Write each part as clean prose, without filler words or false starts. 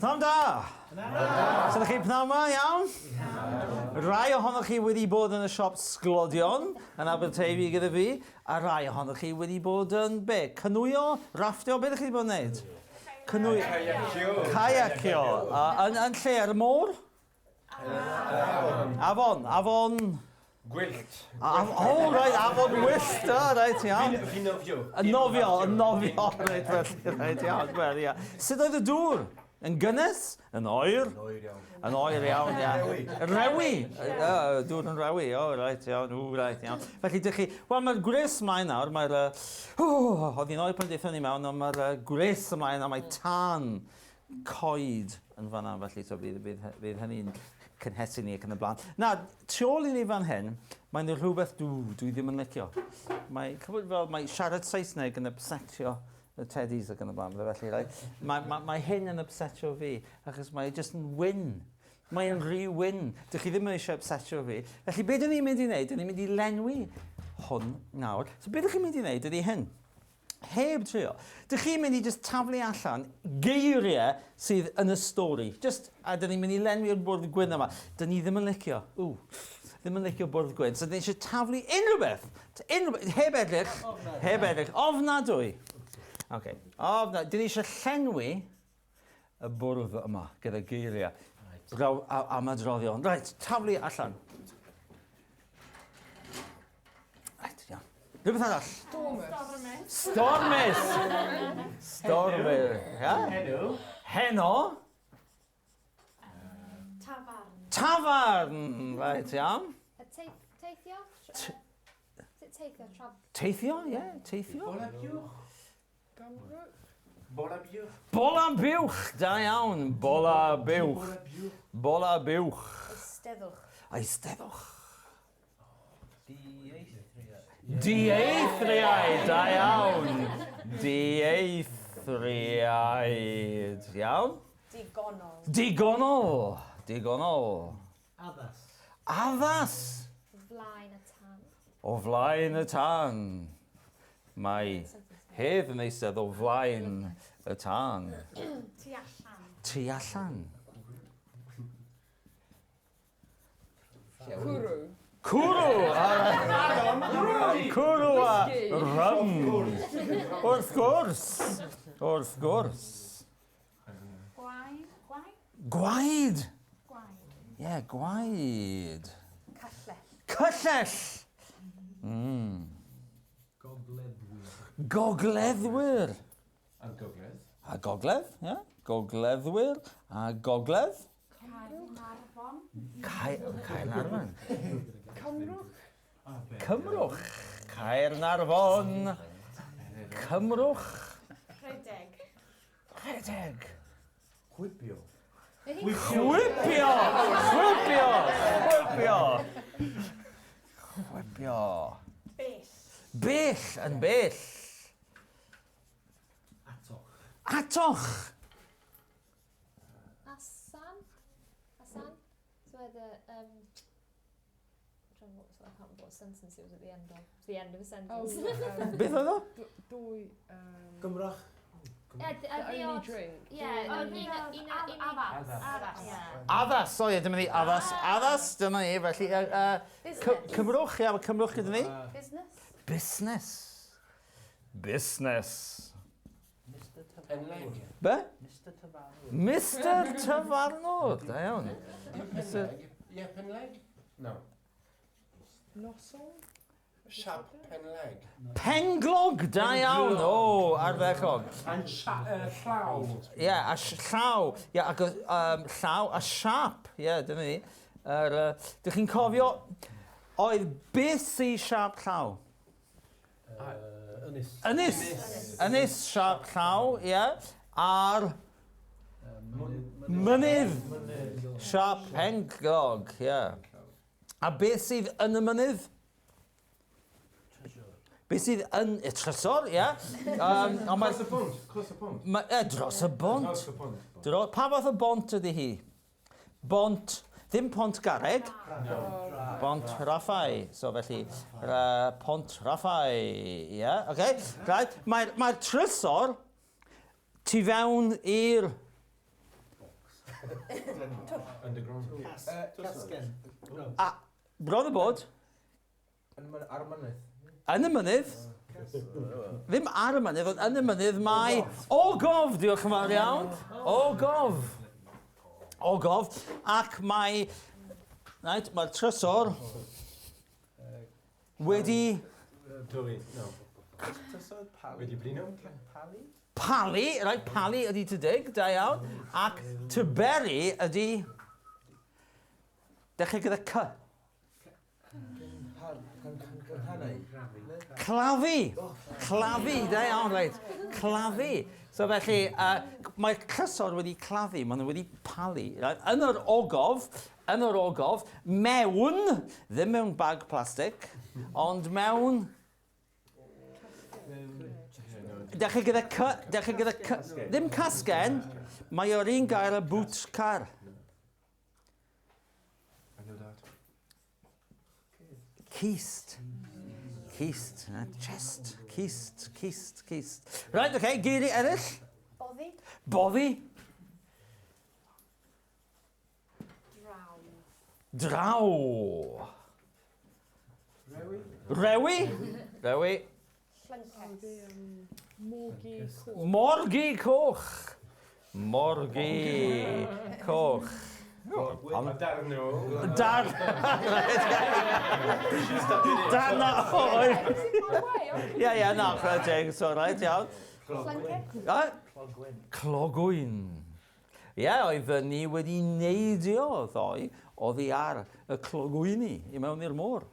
Pnawn da! Pnawn da! Sut ydych chi pnawn ma, iawn? Iawn. Rai ohonoch chi wedi bod yn y siop sglodion yn Aberteifi gyda fi, a rai ohonoch chi wedi bod yn be? Canŵio? Rafftio? Be ydych chi wedi bod yn neud? Canŵio. Caiacio. Caiacio. Yn, yn lle ar y môr? Afon. Afon. Afon. Gwyllt. Af oh, right, afon wyllt, oh, reit, iawn. Fi'n nofio. Yn nofio, yn nofio, reit, felly, reit, iawn, wel, ia. Sut oedd y dŵr? Yn gynnes? Yn oer? Yn oer iawn. Yn oer iawn, ia. Rewi. Rewi! Dŵr yn rewi, o, reit, iawn, ww, reit, iawn. Felly, dych chi, wel, mae'r gwres ymlaen nawr, mae'r, uh, oedd hi'n oer pan daethon ni mewn, ond mae'r uh, gwres ymlaen a mae tân coed yn fan'na, felly so fydd, fydd, fydd hynny'n cynhesu ni ac yn y blaen. Na, tu ôl i ni fan hyn, mae'n rhywbeth dw, dwi ddim yn licio. Mae, cyfod fel, mae siarad Saesneg yn upsetio y teddies ac yn y blaen, felly, right? Mae, mae, mae hyn yn upsetio fi, achos mae e jyst yn wyn. Mae'n rhy wyn. Dych chi ddim yn eisiau upsetio fi. Felly, be dyn ni'n mynd i wneud? Dyn ni'n mynd i lenwi hwn nawr. So, be dych chi'n mynd i wneud ydy hyn. Heb trio. Dych chi'n mynd i just taflu allan geiriau sydd yn y stori. Just, a dyn ni'n mynd i lenwi'r bwrdd gwyn yma. Dyn ni ddim yn licio. Ww. Ddim yn licio bwrdd gwyn. So dyn ni eisiau taflu unrhyw beth. Unrhyw beth. Heb edrych. Heb edrych. Ofnadwy. OK. Ofnadwy. Dyn ni eisiau llenwi y bwrdd yma gyda geiriau. Right. Am adroddion. Right, taflu allan. Right, iawn. Rhywbeth arall? Stormus. Stormus! Stormus. Yeah? Heno. Heno. Tafarn. Tafarn! Right, iawn. Teithio? Teithio, traf... Teithio, ie, yeah, teithio. Bola buwch. Bola buwch. Bola buwch, da iawn. Bola buwch. Bola buwch. Eisteddwch. Eisteddwch. Dieithriaid. Dieithriaid, da iawn. Dieithriaid, iawn. Digonol. Digonol, digonol. Addas. Addas. Flaen y tan. O flaen y tân. Mae Hedd yn eistedd o flaen y tân. Tu allan. Tu allan. Cwrw. Cwrw! Cwrw a rum. Wrth gwrs. Wrth gwrs. Gwaed. Gwaed? Gwaed! Gwaed. Ie, yeah, gwaed. Cyllell. Cyllell! Mm. Gogleddwyr. Gogleddwyr. A gogledd. A gogledd, ie. Yeah. Gogleddwyr a gogledd. Caernarfon. Caernarfon. Cymrwch. Cymrwch. Caernarfon. Cymrwch. Rhedeg. Rhedeg. Chwipio. Chwipio! Chwipio! Chwipio! Chwipio. Bell. Bell, yn bell. Atoch. Atoch! Asan? Asan? So where the, I don't know what, I can't remember what sentence it was at the end of. It was the end of a sentence. Oh, Beth oedd o? Dwy... Gymrach. Yeah, The only drink. Yeah, un, un, un, un, Addas. Addas. Addas, o ie, dyma ni, addas, addas, dyma ni, felly, Business. Cymrwch, ia, cymrwch gyda ni. Business. Busnes. Busnes. Mr Tafarnwr. Be? Mr Tafarnwr. Mr Tafarnwr, da iawn. Penleg? Ie, penleg? No. Noson? Siap penleg. Penglog, da iawn. O, ardderchog. And llaw. Ie, yeah, a llaw. Ie, yeah, ac llaw a siap. Ie, yeah, dyna ni. Er, dych chi'n cofio, oedd beth sy siap llaw? Ynys. Ynys. Ynys siap llaw, ie. Yeah. Ar mynydd. Siap penglog, ie. Yeah. A beth sydd yn y mynydd? Beth sydd yn y trysor, ie. Um, ond Dros y bont, dros y bont. Ma, dros y bont. Dros y bont. Dro, pa fath o bont ydy hi? Bont, ddim pont garreg. No. Bont Raffau. So felly, pont Raffau. Ie, yeah, oce. Okay. Right. Mae'r mae trysor tu fewn i'r... Underground. Casgen. No. Bron y bod. Ar y mynydd. Yn y mynydd. Ddim ar y mynydd, ond yn y mynydd mae ogof, diolch yn fawr iawn. Ogof. Ogof. Ac mae... Right, mae'r trysor wedi Dwi, no. Trysor pali. Wedi blino? Pali? Palu, right, palu ydy to dig, da iawn. Ac to bury ydy... Dechrau gyda C. Claddu. Claddu, da iawn, reit. Claddu. So felly, mae'r trysor wedi claddu, maen nhw wedi palu. Right? Yn yr ogof, yn yr ogof, mewn, ddim mewn bag plastig, ond mewn... Dechrau gyda C, dechrau gyda C. Ddim casgen, mae o'r un gair â boot car. I know that. Cist. Cist. Chest. Cist. Cist. Cist. Right, okay, geiriau eraill. Boddi. Boddi. Draw. Draw. Rewi? Rewi. Rewi. Llynces. Morgi coch. Morgi coch. Morgi coch. Darno. Dar... Darna oedd. Ie, ie, na, chwarae teg, so right, iawn. Llynces. Clogwyn. Clogwyn. Ie, oedd ni wedi neidio ddoe oddi ar y clogwyni i mewn i'r môr.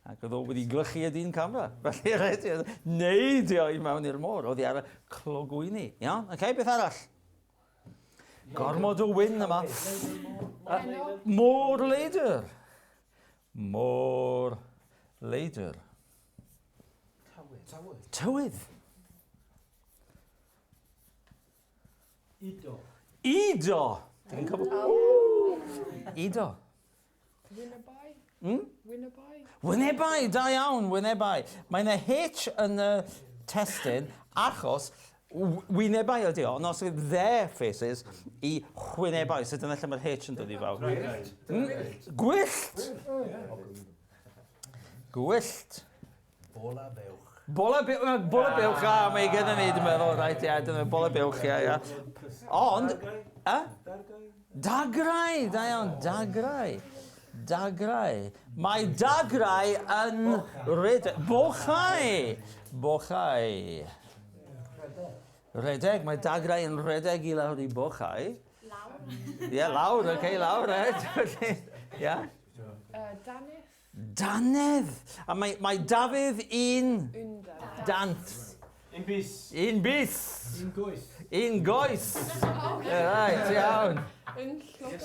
Ac oedd o wedi glychu y dyn camera. Felly, reit, neidio i mewn i'r môr oddi ar y clogwyni. Iawn, oce, okay, beth arall? Gormod o wyn yma. Môr leidr. Môr leidr. Tywydd. Tywydd. Udo. Udo. Dwi'n cofio. Udo. Wynebau. Wynebau. Wynebau, da iawn, wynebau. Mae yna H yn y testun achos wynebau ydy o, ond os yw their faces i chwynebau, so dyna lle mae'r H yn dod i fewn. Gwyllt! Gwyllt. Bola buwch. Bola buwch, bola buwch, a mae gyda ni, dwi'n meddwl, reit, ie, dyna, bola buwch, ie, ie. Ond, a? Dagrau, da iawn, dagrau. Dagrau. Mae dagrau yn rhedeg. Bochau. Bochau. Rhedeg, mae dagrau yn rhedeg i lawr i bochau. Lawr. Ie, lawr, oce, okay, lawr, reit. Ie. Dannedd. Dannedd. A mae Dafydd un... Undeb. Dant. Un bys. Un bys. Un goes. Un goes. Right, iawn. Un llygau.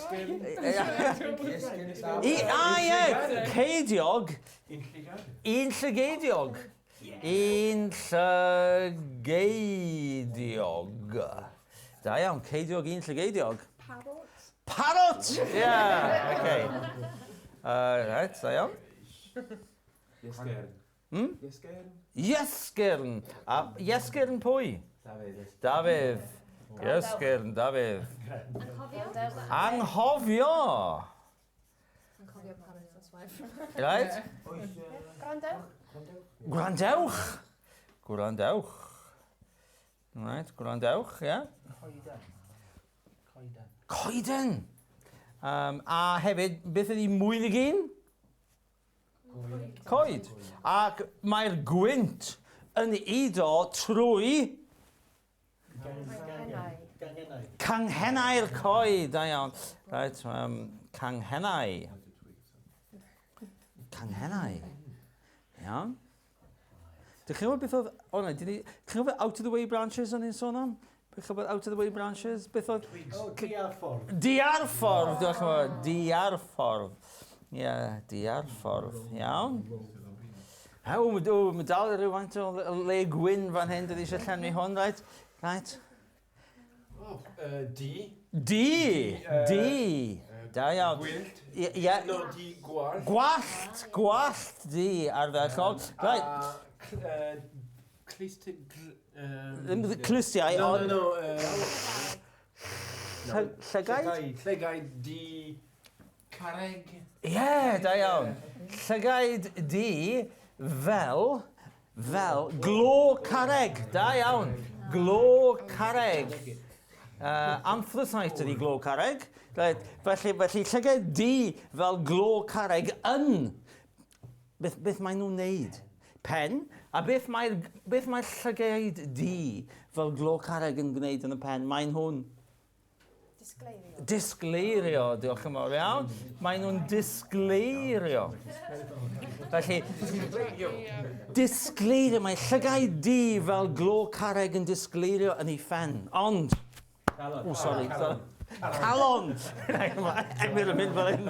I, a, ie, ceidiog. Un llygad. Un llygeidiog. Un llygeidiog. Da iawn, ceidiog, un llygeidiog. Parot. Parot! Ie, yeah, okay. Right, da iawn. Iesgern. Iesgern. Iesgern. A Iesgern pwy? Dafydd. Dafydd. Iesgern, Dafydd. Anghofio. Anghofio. Anghofio parot, that's why. Right? Gwrandewch. Gwrandewch. Gwrandewch. Right, gwrandewch, ie. Yeah. Coeden. Coeden. Coeden. A hefyd, beth ydy mwy nag un? Coed. Coed. Ac mae'r gwynt yn udo trwy... Canghennau. Canghennau'r coed, da iawn. Right, canghennau. Canghennau. Iawn. Dych chi'n gwybod beth oedd... O na, dyn ni... Chi'n gwybod out of the way branches o'n i'n sôn am? Chi'n gwybod out of the way branches? Beth oedd... O, diarffordd. Diarffordd, diolch yn fawr. Diarffordd. Ie, diarffordd. Iawn. O, mae dal rhywfaint o le gwyn fan hyn, dwi eisiau llenwi hwn, right? Right. O, di. Di! Di! Da iawn. Gwyllt. Ie. No, di gwallt. Gwallt! Gwallt di ardderchog. Right. Clust... Ddim clustiau, No, ond... no, no. Llygaid? Llygaid du carreg. Ie, yeah, da iawn. Llygaid du fel glo carreg. Da iawn. Glo carreg. Anthracite ydi glo carreg. Right. Felly llygaid du fel glo carreg yn. Beth maen nhw'n neud? Pen. A beth mae'r llygaid du fel glo carreg yn gwneud yn y pen? Maen nhw'n... Disgleirio. Disgleirio, diolch yn fawr iawn. Maen nhw'n disgleirio. Felly, disgleirio, mae llygaid du fel glo carreg yn disgleirio yn ei phen. Ond... Calon. O, sorry. Calon! Mae Emyr yn mynd fel hyn.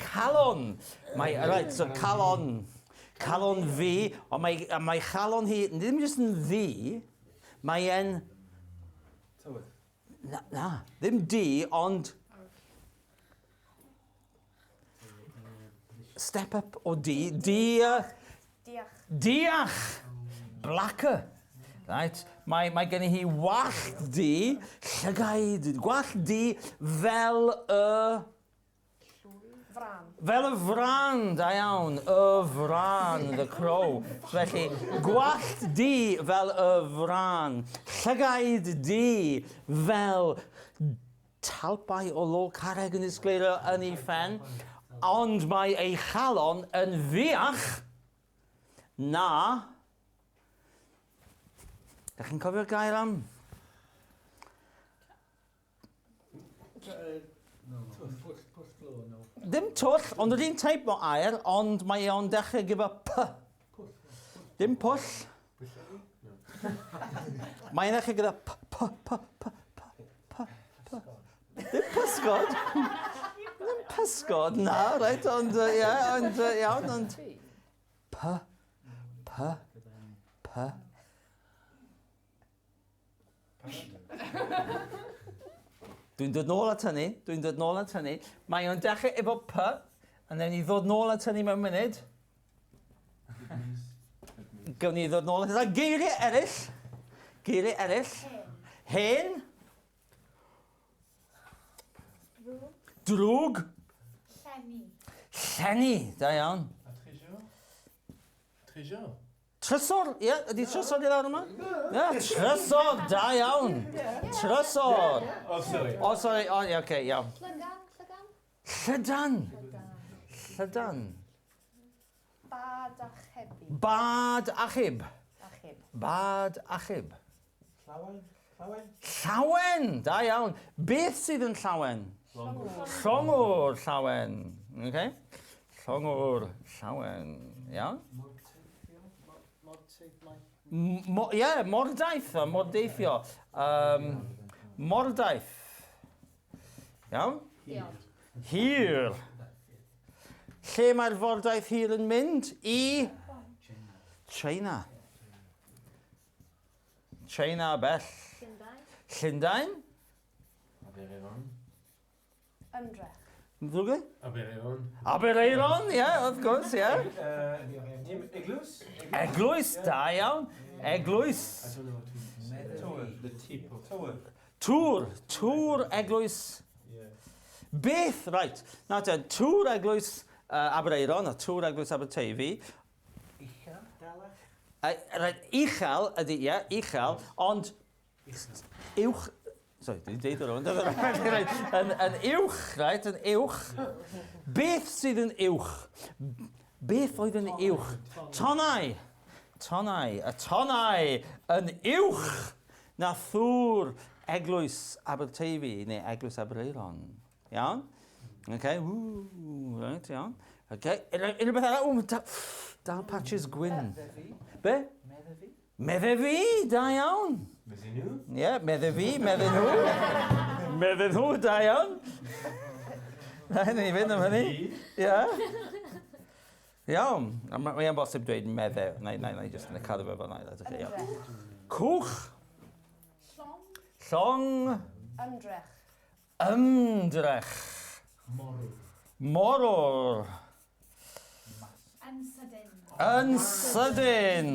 Calon! Mae, right, so calon. Calon fi, ond mae chalon hi, ddim jyst yn ddu, mae e'n... Tywydd. Na, ddim du, ond... Step up o du. Diach. Diach! Blacker. Right. Mae gen i hi wallt du, llygaid, gwallt du fel y... Fran. Fel y fran, da iawn, y fran, the crow. Felly, gwallt du fel y fran, llygaid du fel talpau o lo carreg yn disgleirio yn ei phen, ond mae ei chalon yn dduach na... Dach chi'n cofio'r gair am? Ddim twll, ond yr un teip o air, ond mae o'n dechrau gyda P. Dim pwll. Mae'n dechrau gyda P, P, P, P, P, P, P. Ddim pysgod. Ddim pysgod, na, reit, ond, ie, ond, iawn, ond... P, P, P. Dwi'n dod nôl at hynny, Mae o'n dechrau efo P, a newn ni ddod nôl at hynny mewn munud. Gawn ni ddod nôl at hynny. Geiriau eraill. Geiriau eraill. Hen. Drwg. Llenni. Llenni, da iawn. A treasure? Treasure? Trysor, ie, ydy trysor i lawr yma? Ie, trysor, da iawn. Trysor. Oh, sorry. Oh, sorry, oh, ie, oce, iawn. Llydan, llydan? Llydan. Llydan. Bad achebu. Bad achub. Achub. Bad achub. Llawen? Llawen? Llawen, da iawn. Beth sydd yn llawen? Llongwr llawen. Okay. Llongwr llawen, iawn. Ie, mordaith, mordeithio. Mordaith. Iawn? Hir. Lle mae'r fordaith hir yn mynd? I? China. China bell. Llundain. Llundain. Aberaeron. Ymdrech. Ddwg? Aberaeron. Aberaeron, ie, wrth gwrs, ie. Dim eglwys? Eglwys, da iawn. Eglwys. I don't know what to say. Tower. The tip of tower. Tŵr. Tŵr eglwys. Yeah. Beth, right. Na te, tŵr eglwys Aberaeron a tŵr eglwys Aberteifi. Uchel, dalach? Right, uchel ydy, ie, uchel, ond uwch... Sorry, dwi'n deud o'r hwn. Right, yn uwch, right, yn uwch. Beth sydd yn uwch? Beth oedd yn uwch? Tonnau. Tonnau. Y tonnau yn uwch na thŵr eglwys Aberteifi neu eglwys Aberaeron. Iawn? Okay, ww, right, iawn. Okay, unrhyw beth arall? Ww, dal patches gwyn. Be? Medde fi. Medde fi, da iawn. Medde nhw? Ie, medde fi, medde nhw. Medde nhw, da iawn. Na, ni fynd am hynny. Ie. Iawn. Mae'n bosib dweud medde. Na, na, na, jyst yn y cadw fe fel na. Iawn. Cwch. Llong. Llong. Ymdrech. Ymdrech. Morwr. Morwr. Yn sydyn. Yn sydyn.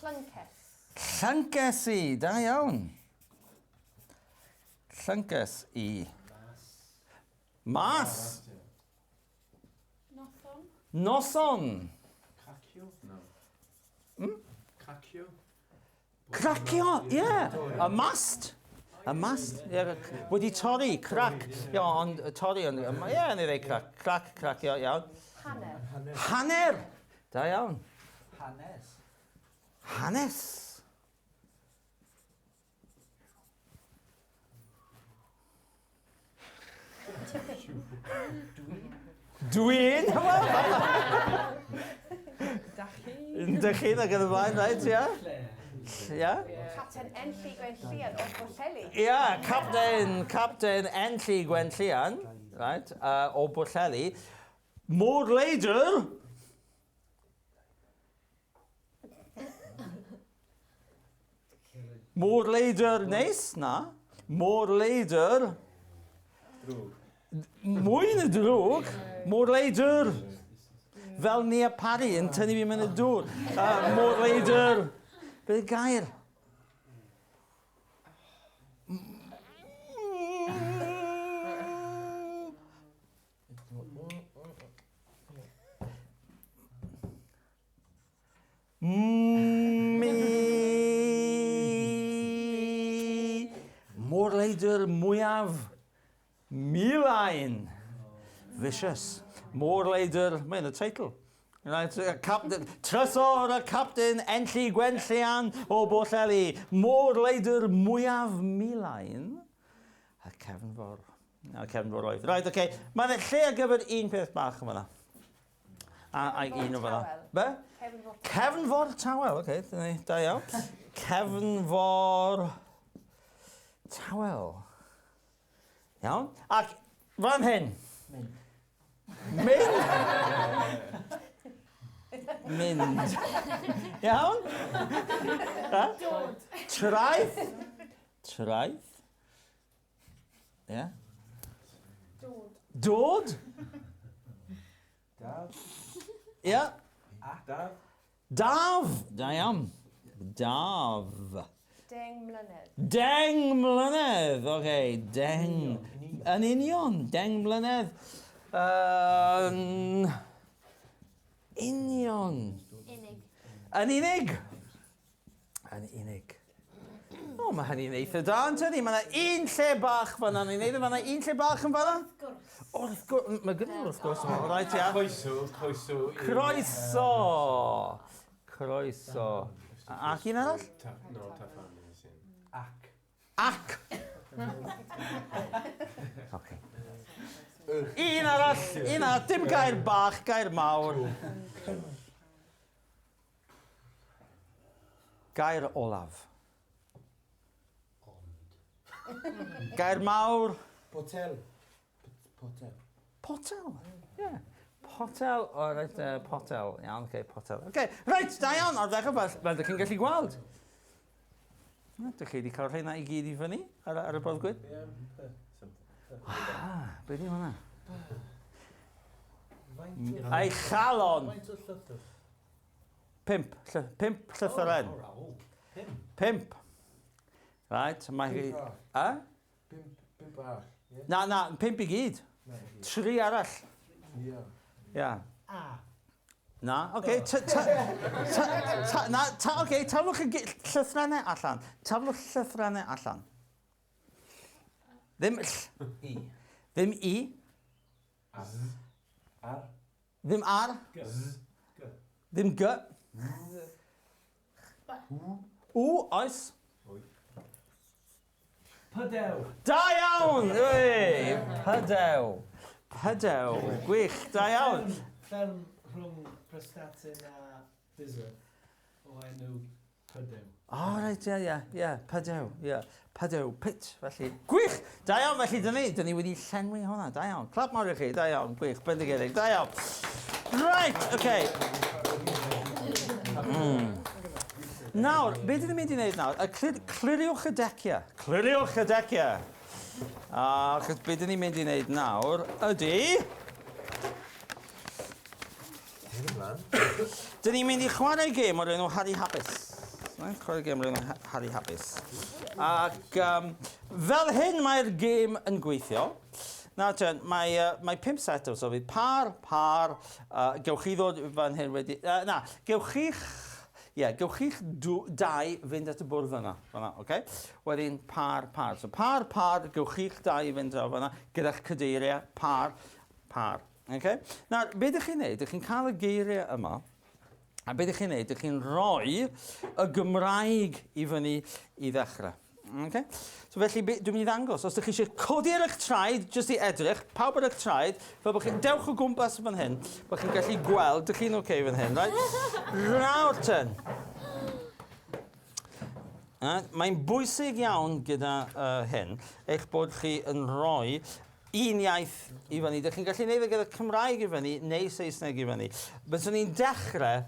Llynces. Llynces i, da iawn. Llynges i. Mas. Noson. Noson. Cracio? No. Cracio? Cracio, ie. Yeah. Y mast. Y mast. Yeah, wedi torri, crac. Ie, ond torri, ond, ie, yeah, ni ddweud crac. Crac, cracio, iawn. Hanner. Hanner. Da iawn. Hanes. Hanes. Dwi'n. Wel, Dachu. Dych chi, ac yn y blaen, reit, ie? Ie? Capten Enlli Gwenllian o Bwllheli. Ie, Captain, Captain Enlli Gwenllian, right, o Bwllheli. Môr leidr. Môr leidr neis, na. Môr leidr. Drwg. Mwy na drwg. Môr leidr. Fel Nia Parry yn tynnu fi mewn y dŵr. Môr leidr. Beth yw'r gair? Mi... Môr leidr mwyaf milain. Vicious. Môr leidr, mae'n y teitl. Right, captain, trysor y captain Enlli Gwenllian o Bwllheli. Môr leidr mwyaf milain. Y cefnfor. Y cefnfor oedd. Right, oce. Okay. Mae'n lle ar gyfer un peth bach yma. A un o fan'na. Be? Cefnfor. Cefnfor tawel, oce. Okay, da iawn. Cefnfor tawel. Iawn. Ac fan hyn. Mynd. Mynd. Mynd. Iawn? Ha? Dod. Traeth. Traeth. Ie. Yeah. Dod. Dod. Daf. Ie. Yeah. Daf. Daf. Da iawn. Daf. 10 mlynedd. 10 mlynedd. Oce, okay. 10. Yn union. 10 mlynedd. Yn union. Unig. Yn unig. Yn unig. O, mae hynny'n eitha da, yn tydi? Mae yna un lle bach fan'na ni'n neud, mae yna un lle bach yn fan'na. Wrth gwrs. Wrth gwrs, mae gyda wrth gwrs, reit, ia. Croeso, croeso. Croeso! Croeso. Ac un arall? No, tafarn. Ac. Ac! Okay. Un arall, un arall, dim gair bach, gair mawr. Gair olaf. Ond. Gair mawr. Potel. Potel. Potel, ie. Yeah. Potel, o reit, potel. Iawn, oce, okay, potel. Oce, okay, reit, da iawn, ar ddechrau fel, fel dych chi'n gallu gweld. Dych chi wedi cael rheina i gyd i fyny ar y bwrdd gwyn? Ie. Ah, be di hwnna? Ei Ei chalon! Faint o llythyr? 5, 5 llythyren. 5. 5. Right, mae hi... A? 5 arall. Na, na, 5 i gyd. 3 arall. Ie. Ia. A. Na, oce, na, oce, taflwch y llythrennau allan. Taflwch llythrennau allan. Ddim ll. I. Ddim i. Z. R. Ddim ar. G. Z. G. Ddim g. B. W, oes. Pydew. Da iawn! Wy! Pydew. Pydew. Gwych, da iawn. Fferm rhwng Prestatyn a Diserth o enw Pydew. O, reit, ie, ie, ie, Pydew, ie. Pydew, pit, felly. Gwych! Da iawn, felly, dyn ni wedi llenwi hwnna, da iawn. Clap mawr i chi, da iawn, gwych, bendigedig, da iawn. Right, oce. Nawr, be dyn ni'n mynd i wneud nawr? Cliriwch y deciau. Cliriwch y deciau. Achos be dyn ni'n mynd i wneud nawr ydy... Dyn ni'n mynd i chwarae gêm o'r enw Harry Hapus. Right? Chwarae gêm o'r enw Harry Hapus. Ac Fel hyn mae'r gêm yn gweithio. Nawr te, mae, uh, mae pump set o so fydd par, par, uh, gewch chi ddod fan hyn wedi... Uh, na, gewch chi'ch... Ie, yeah, gewch chi'ch dau fynd at y bwrdd yna. Fan'na, oce? Okay? Wedyn par, par. So par, par, gewch chi'ch dau fynd draw fan'na gyda'ch cadeiriau, par, par. Okay? Nawr, be ydych chi'n neud? Ydych chi'n cael y geiriau yma, a be ydych chi'n neud? Ydych chi'n rhoi y Gymraeg i fyny i ddechrau. Okay? So felly, dwi'n mynd i ddangos, os ydych chi eisiau codi ar eich traed, jyst i edrych, pawb ar eich traed, fel bod chi, dewch o gwmpas fan hyn, bod chi'n gallu gweld, dych chi'n oce okay fan hyn, right? Nawr ten. Mae'n bwysig iawn gyda uh, hyn, eich bod chi yn rhoi un iaith i fyny. Dych chi'n gallu gwneud e gyda Cymraeg i fyny neu Saesneg i fyny. Byswn ni'n dechrau,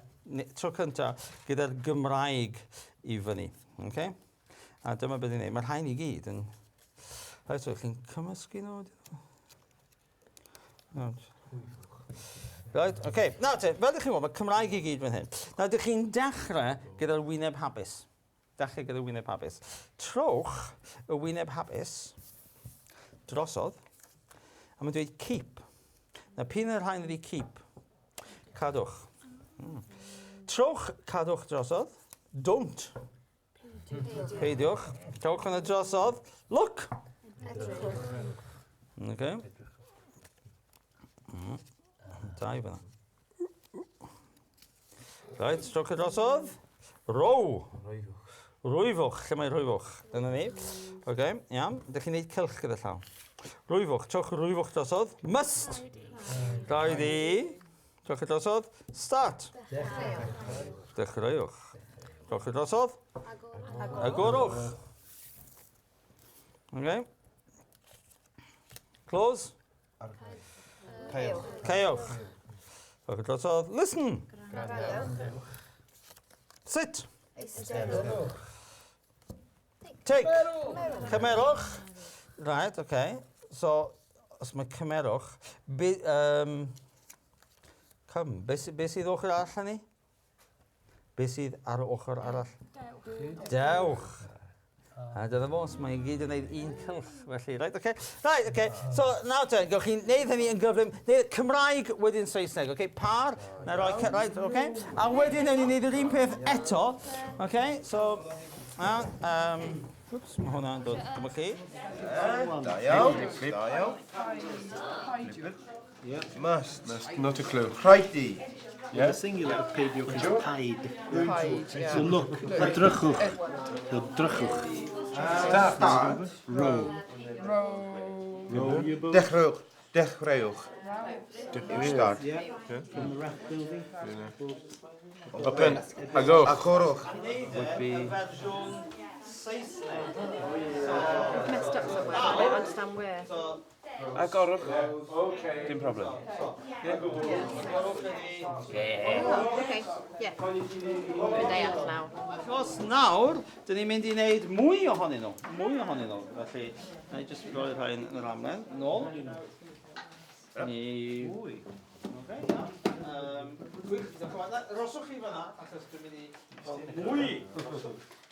tro cyntaf, gyda'r Gymraeg i fyny. Okay? A dyma beth ni'n gwneud. Mae'r rhain i gyd yn... Rhaid, so chi'n cymysgu nhw? Right, oce. Okay. Nawr te, fel ydych chi'n gwybod, mae Cymraeg i gyd fan hyn. Nawr, ydych chi'n dechrau gyda'r wyneb hapus. Dechrau gyda'r wyneb hapus. Trowch y wyneb hapus drosodd, a mae'n dweud keep. Nawr, p'un o'r rhain ydy keep? Cadwch. Trowch cadwch drosodd. Don't. Peidiwch. Trowch hwnna drosodd. Look! Edrychwch. Okay. Dau fyna. Right, trowch y drosodd. Row. Rwyfwch. Lle mae rwyfwch? Dyna ni. Oce, okay, iawn. Dych chi'n neud cylch gyda llaw. Rwyfwch. Trowch rwyfwch drosodd. Must. Rhaid i. Trowch y drosodd. Start. Dechreuwch. Dechreuwch. Trowch y drosodd. Agorwch. Okay. Close. Caewch. Caewch. Trowch y drosodd. Listen. Gwrandewch. Sit. Eisteddwch. Take. Cymerwch. Right, okay. So, os mae cymerwch, be, um, come, be, sy, be sydd ochr arall ni? Be sydd ar ochr arall? Dewch. Dewch. A dyna fo, so mae i gyd yn gwneud un cylch, felly, right, okay. Right, okay. So, nawr te, gewch chi wneud hynny yn gyflym. Neu Cymraeg wedyn Saesneg, okay? Par, na roi, right, okay? A wedyn, newn ni wneud yr un peth eto, okay? So, A, um, whoops, mae hwnna'n dod dyma chi. Da iawn, da iawn. Must. Must, not a clue. Rhaid i. Yeah. The singular of peidiwch is paid. Paid, yeah. So look, edrychwch. So drychwch. Start. Row. Row. Row your boat. Dechreuwch. Dechreuwch. Start. Yeah. From the Rath building. Open. Agorwch. Agorwch. Would be... fersiwn Saesneg. I've messed up somewhere. I don't understand where. Agorwch. Dim problem. Oh, okay. Yeah. Dwi'n deall nawr. Achos nawr, dyn ni'n mynd i wneud mwy ohonyn nhw. Mwy ohonyn nhw. Felly, na i jyst rhoi rhain yn yr amlen. Nôl. Ni... Mwy. Oce, iawn. Um, gwych, diolch yn fawr. Na, Roswch chi fan'na, achos dwi'n mynd i... Mwy!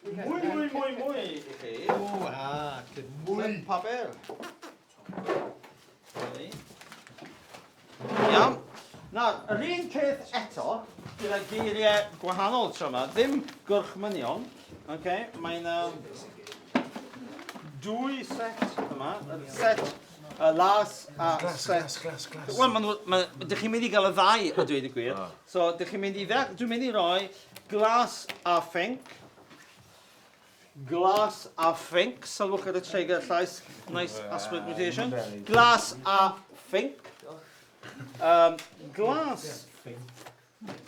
Mwy, mwy, mwy, mwy i chi. O, ah, Mwy. Papur. Dyna ni. Iawn. Nawr, yr un peth eto, gyda geiriau gwahanol tro yma, ddim gorchmynion. Okay, mae'n dwy set yma, y set y las a set... Glas, glas, glas. Wel, ma nhw, ma, dych chi'n mynd i gael y ddau, a dweud y gwir. So, dych chi'n mynd i dde, dwi'n mynd i roi glas a phinc. Glas a phinc, sylwch ar y treigr llais, nice aspirate mutation. Glas a phinc. Glas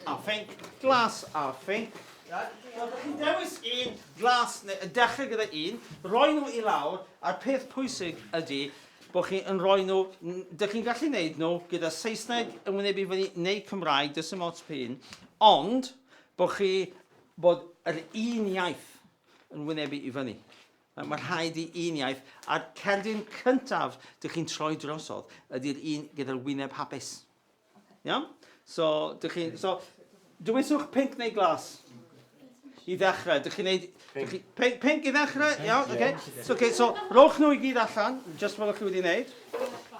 a phinc, glas a phinc. Right. So, ydych chi'n dewis un glas, neu y dechrau gyda un, roi nhw i lawr, a'r peth pwysig ydy bod chi yn rhoi nhw, dych chi'n gallu gwneud nhw gyda Saesneg yn wynebu fyny neu Cymraeg, does dim ots p'un, ond bod chi, bod yr un iaith yn wynebu i fyny. Mae rhaid i un iaith, a'r cerdyn cyntaf dych chi'n troi drosodd ydy'r un gyda'r wyneb hapus. Iawn? So, dych chi, so, dewiswch pinc neu glas. i ddechrau? Dych chi'n neud... Dych chi, pink, pink i ddechrau? Iawn, oce. Okay. So, okay, so, rowch nhw i gyd allan, just fel ych chi wedi wneud.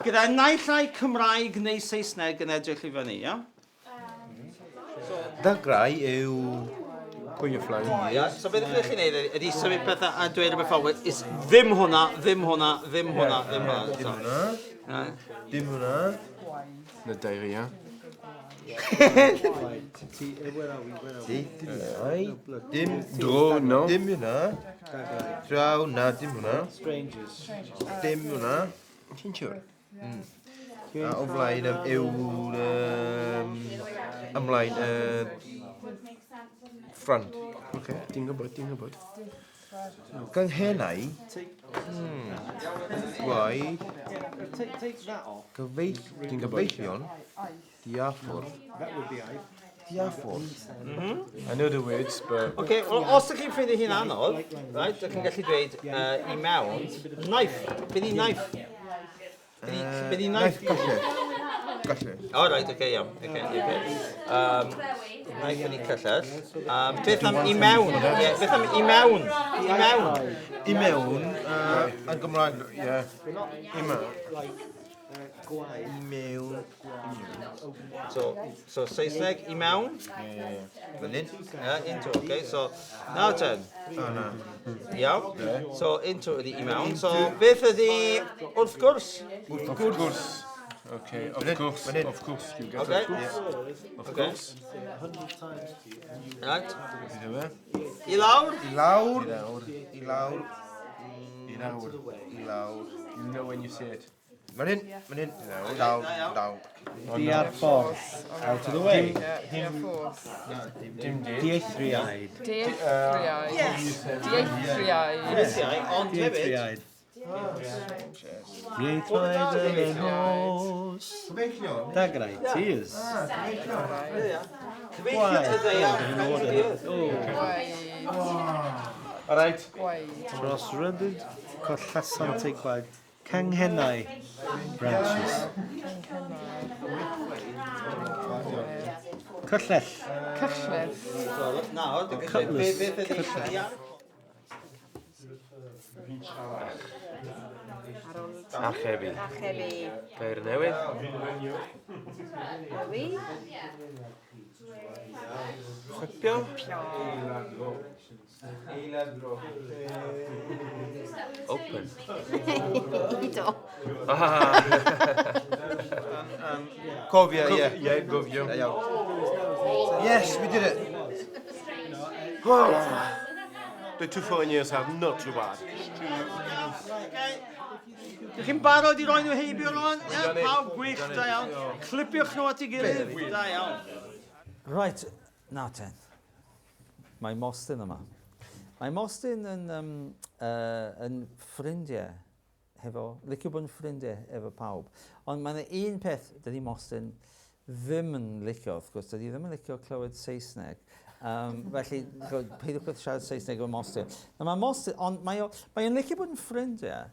Gyda naill ai Cymraeg neu Saesneg yn edrych i fyny, iawn? Dagrau yw... Pwy yw flying? Ia, so beth ydych chi'n neud ydy symud pethau a dweud rhywbeth fel, is ddim hwnna, ddim hwnna, ddim hwnna, ddim hwnna. Dim hwnna. Dim hwnna. Na diarrhea. Dim... Dro, no. Dim hwnna. Draw, na, dim hwnna. Strangers. Dim hwnna. Ti'n siŵr? A o flaen yw'r... Ymlaen, front. Oce, ti'n gwybod, ti'n gwybod. Ganghenau. Gwaed. Take that off. Ti'n gwybod. Gyfeillion. Diaffordd. That would be I. Diaffordd. I know the words, but... Oce, well, os ydych chi'n ffeindio hi'n anodd, right, ydych chi'n gallu dweud i mewn, knife, beth i knife? Beth i knife? Gallu. Gallu. O, right, oce, iawn. Oce, oce. Knife yn ei cyllell. Beth am i mewn? Ie, beth am i mewn? I mewn. I mewn, yn Gymraeg, ie. I mewn. I mewn. So Saesneg, i mewn? Fan hyn. Yeah, into, okay, so, now ten. O, na. Iawn. So, into ydi i mewn. So, beth ydi wrth gwrs? Of course. Okay, of course, of course, you get Okay. of course. Of Okay. course. Right. Beth yw e? I lawr? I lawr. I lawr. I lawr. I lawr. You know when you see it. Fan hyn, fan hyn. Lawr, lawr. Diarffordd. Out of the way. Diarffordd. Dim date. Dieithriaid. Dieithriaid. Dieithriaid. Dieithriaid, ond hefyd. Dieithriaid. Dieithriaid yn y nos. Dagrau, tears. Cyfeillion y ddaear. Gwaed. All right. Gwaed. Dros ryddid, collasant eu gwaed. Canghennau, branches. Cyllell. Cyllell. Nawr, dwi'n gallu Cutlass. beth ydi... Archebu. Archebu. Gair newydd. Rwy. Chwipio. Open. Ido. Ah. Cofio, ie. Ie, gofio. Da iawn. Yes, we did it. The two foreigners are not too bad. Dych chi'n barod i roi nhw heibio rwan? Ie, pawb gwych, da iawn. Clipiwch nhw at ei gilydd, da iawn. Right, now ten. Mae Mostyn yma. Mae Mostyn yn ffrindiau hefo, licio bod yn ffrindiau efo pawb. Ond mae yna un peth dydy Mostyn ddim yn licio, wrth gwrs, dydy ddim yn licio clywed Saesneg. Felly, peidiwch â siarad Saesneg efo Mostyn. Na, mae Mostyn, ond mae o'n licio bod yn ffrindiau,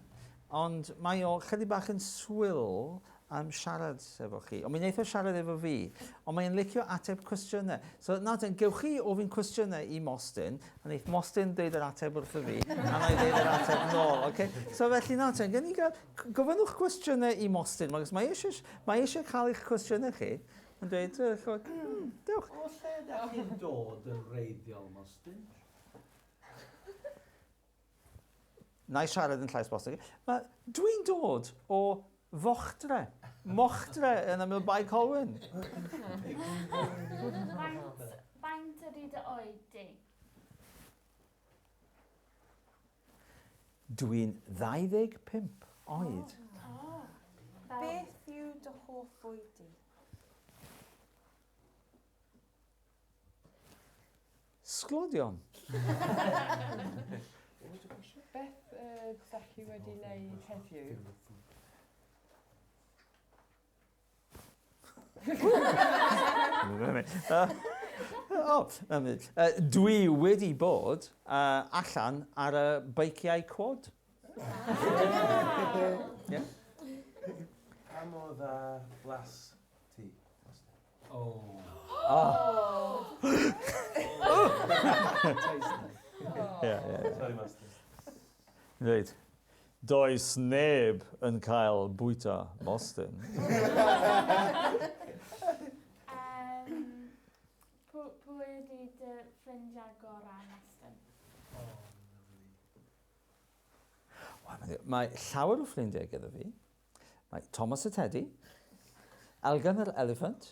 ond mae o chydig bach yn swil am siarad efo chi. Ond mi wneith o siarad efo fi, ond mae'n licio ateb cwestiynau. So, na ten, gewch chi ofyn cwestiynau i Mostyn, a wneith Mostyn dweud yr ateb wrtho fi, a na i dweud yr ateb nôl, okay? So, felly, na ten, gen i gael, gofynnwch cwestiynau i Mostyn, mae eisiau cael eich cwestiynau chi, yn dweud, dewch. O lle ydych chi'n dod yn wreiddiol, Mostyn? Na i siarad yn llais Mostyn. Dwi'n dod o Fochdre. Mochdre yn ymyl Bae Colwyn. Faint ydy dy oed di? Dwi'n 25 oed. Beth yw dy hoff fwyd di? Sglodion. Beth ydych chi wedi wneud heddiw? Dwi wedi bod allan ar y beiciau quad. Yeah. Pa mor dda blas ti? Oh. Oh. Ie, ie, ie. Sorry, Master. Dweud, does neb yn cael bwyta Mostyn. Um, pwy ydy dy ffrindiau gorau, Mostyn? Wel, mae llawer o ffrindiau gyda fi. Mae Thomas y Teddy, Elgan yr Elephant,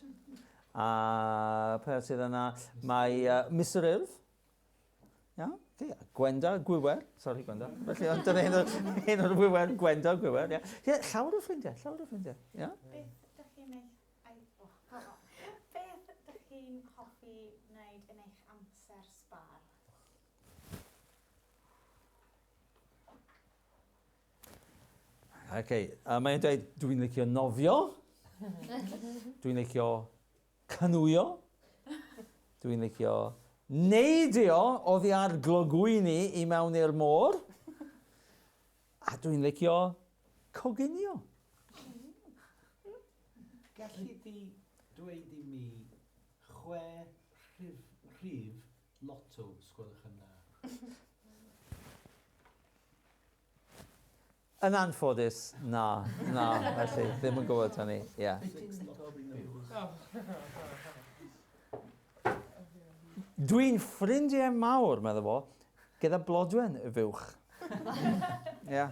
a pwy sydd yna, mae Mr Urdd, iawn, okay, Gwenda Gwywer, sorry Gwenda, felly ond dyna un o'r Gwywer, Gwenda Gwywer, ie. Ie, llawer o ffrindiau, llawer o ffrindiau, ie. Beth dych chi'n Beth dych chi'n hoffi wneud yn eich amser sbar? OK, mae'n dweud, dwi'n licio nofio, dwi'n licio canwio, dwi'n licio neidio oddi ar glogwyni i mewn i'r môr, a dwi'n licio coginio. Galli di dweud i mi 6 rhif lotto, sgwelwch yn dda? Yn anffodus, na, felly, ddim yn gwybod hynny, ie. Dwi'n ffrindiau mawr, meddwl fo, gyda Blodwen y fuwch. Ie.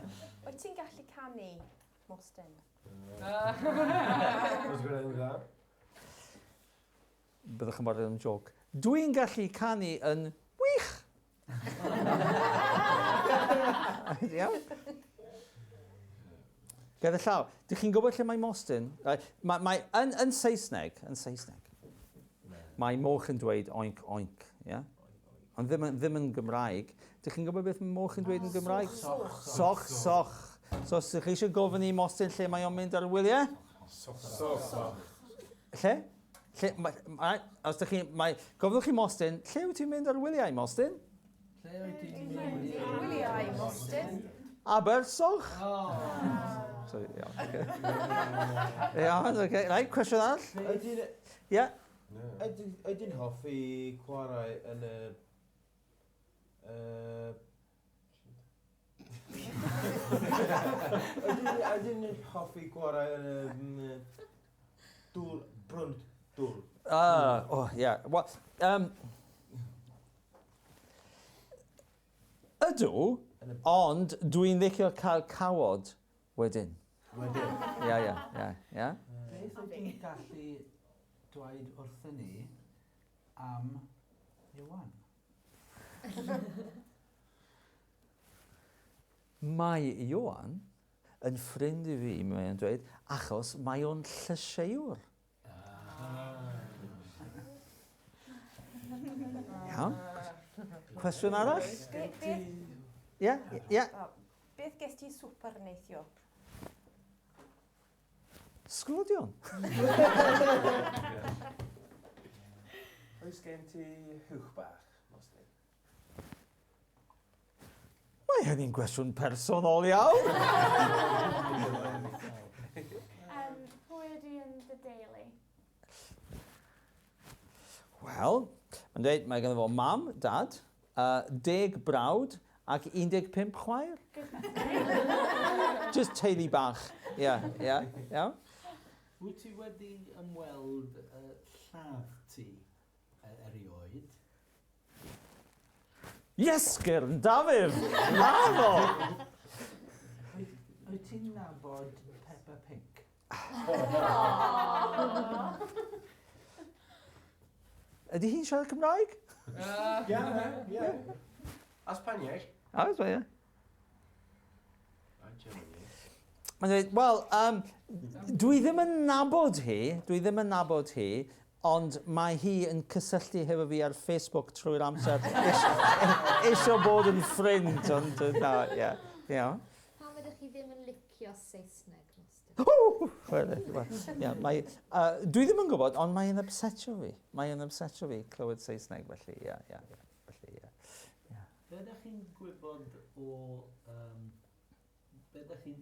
Wyt ti'n gallu canu, Mostyn? Byddwch yn barod am joc. Dwi'n gallu canu yn wych! Iawn? Gyda llaw, dych chi'n gwybod lle mae Mostyn? Mae yn Saesneg, mae moch yn dweud oink oink, yeah? Ond ddim yn Gymraeg. Dych chi'n gwybod beth mae moch yn dweud yn Gymraeg? Soch. Soch, soch. So os ydych chi eisiau gofyn i Mostyn lle mae o'n mynd ar wyliau? Soch, soch. Lle? Lle, mae, os ydych chi, mae, gofynnwch chi Mostyn, lle wyt ti'n mynd ar wyliau, Mostyn? Lle wyt ti'n mynd ar wyliau, Mostyn? Abersoch. So, iawn, oce. Iawn, oce. Right, cwestiwn arall? Ie. Ydy'n hoffi chwarae yn y... Ydy'n hoffi chwarae yn y dŵr, brwnt dŵr? O, ie. Wel, ydw, ond dwi'n licio cael cawod wedyn. Wedyn? Ie, ie, ie, ie. Beth wyt ti'n gallu dweud wrthyn ni am Iwan? Mae Iwan yn ffrind i fi, mae o'n dweud, achos mae o'n llysieuwr. Iawn. Cwestiwn arall? Ie, ie. Beth ges ti swper neithiwr? Sglodion. Oes gen ti hwch bach, Mostyn? Mae hynny'n gwestiwn personol iawn. Pwy ydy yn dy deulu? Wel, mae'n dweud, mae ganddo fo mam, dad, 10 brawd ac 15 chwaer. Just teulu bach. Ie, ie, iawn. Wyt ti wedi ymweld lladd ti erioed? Iesgyrn, Dafydd! Naddo! Wyt ti'n nabod Peppa Pig? Ydy hi'n siarad Cymraeg? Ie, ie. A Sbanieg? A, Sbanieg. Mae'n dweud, wel, dwi ddim yn nabod hi, ond mae hi yn cysylltu hefo fi ar Facebook trwy'r amser. Isio bod yn ffrind, ond na, ie. Iawn. Pam ydych chi ddim yn licio Saesneg, Mostyn? Wel, ie, mae, dwi ddim yn gwybod, ond mae'n upsetio fi. Mae'n upsetio fi clywed Saesneg, felly, ie, ie, ie. Felly, ie. Be ydych chi'n gwybod o... Be ydych chi'n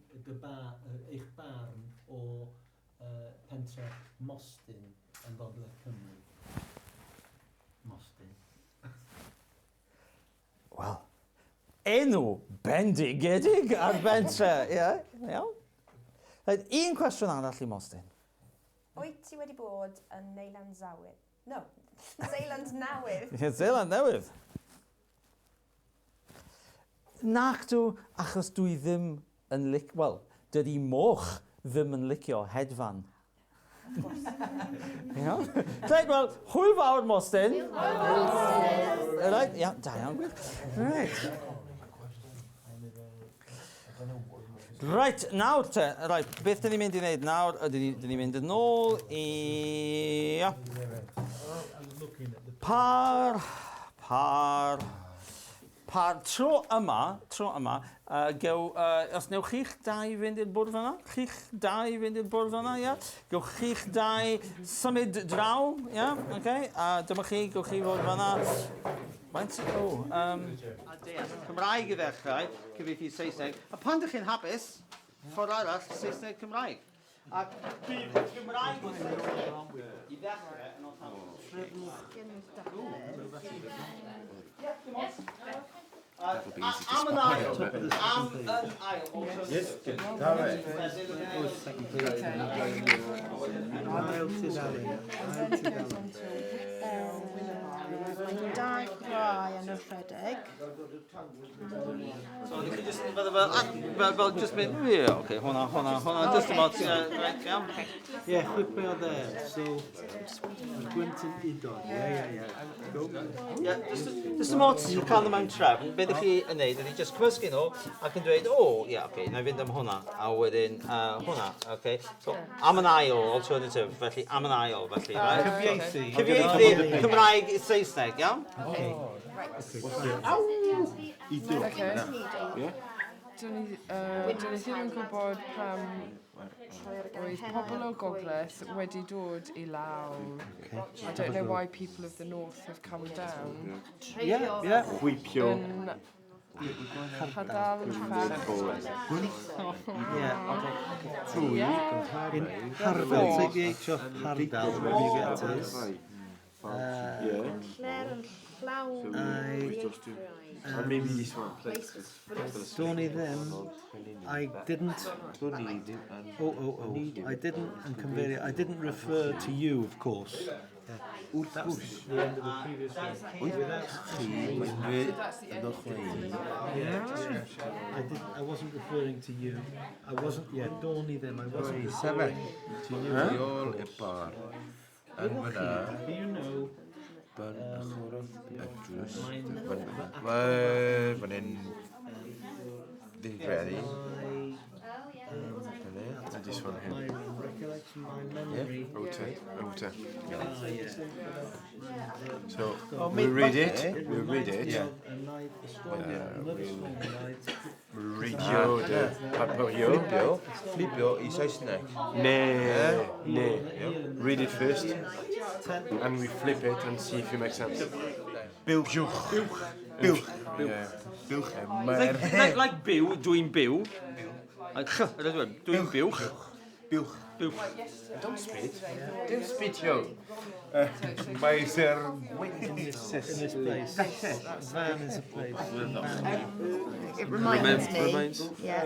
eich barn o pentre Mostyn yn Gogledd Cymru? Mostyn. Enw bendigedig ar bentre, ie, yeah, iawn. Reit, un cwestiwn arall i Mostyn. Wyt ti wedi bod yn Neyland Zawydd? No, Zealand Newydd. Ie, Zealand Newydd. Nac dw, achos dwi ddim yn lic... Wel, dydy moch ddim yn licio hedfan. Iawn. Reit, wel, hwyl fawr, Mostyn. Reit, ia, da iawn, gwych. Reit. Reit, nawr te, reit, beth dyn ni'n mynd i wneud nawr, ydyn ni'n ni mynd yn ôl i... Ia. Par, par, Par tro yma, tro yma, uh, gew, uh, os newch chi'ch dau fynd i'r bwrdd yna, chi'ch dau fynd i'r bwrdd yna, ia? Gewch chi'ch dau symud draw, ia? Okay? A dyma chi, gewch chi fod fanna. Faint? O, a deall Cymraeg i ddechrau, cyfieithu Saesneg. A pan dych chi'n hapus, ffordd arall, Saesneg Cymraeg. Ac bydd Cymraeg o Saesneg i ddechrau yn Am yn ail, am yn ail. Yes, da fe. Ail tudalen. Ail tudalen. Mae dagrau yn y rhedeg. So, ydych chi jyst yn fel, fel, fel, fel, just mynd, ie, oce, hwnna, hwnna, hwnna, just about, right, iawn. Ie, chwipio there. So, mae'r gwynt yn udo. Ie, ie, ie. Go. Ie, just dim ots cael nhw mewn trefn, be ydych chi yn neud ydy just cymysgu nhw ac yn dweud, o, ie, oce, na i fynd am hwnna, a wedyn hwnna, oce. So, am yn ail, alternative, felly, am yn ail, felly, right? Cyfieithu. Cyfieithu Cymraeg i Saesneg, iawn? Okay. Okay. Dwn i, dwn i ddim yn gwybod pam oedd pobl o'r Gogledd wedi dod i lawr. I don't know why people of the north have come down. Ie, ie. Chwipio. Yn Hadal fach. Ie. Ie. In Hardal, take the H off Hardal, wherever you get to this. Yeah. Claire yn llawn I, And maybe this one. Do'n i ddim, I didn't, oh, I didn't, and convey, I didn't refer to you, of course. Yeah. That's the end of the previous one. Without Yeah. I didn't, I wasn't referring to you. I wasn't, yeah, do'n i ddim, I wasn't referring to you. Tu ôl i'r bar. Yn fyna. Do you know, Fan agorodd y drws. Mae'n- Fan hyn. Fi'n credu. my, Fan hyn. And this one my here. recollection, my Yeah, memory. outer, outer. Ah, yeah. So, Oh, we'll read it, It we'll read reminds it. me of a night, a stormy, another stormy night. Redio de papurio. Flipio, flipio i Saesneg. Ne, ne. Read it first, and we flip it and see if it makes sense. Buwch. Buwch. Buwch. Yeah. Buwch. Like, like, like byw, dwi'n byw. Like, ch, ydw i, dwi'n buwch. Buwch. Buwch. Don't spit. Don't spit, yo. Mae ser In this place. Van is a place. It reminds me. Reminds. Yeah.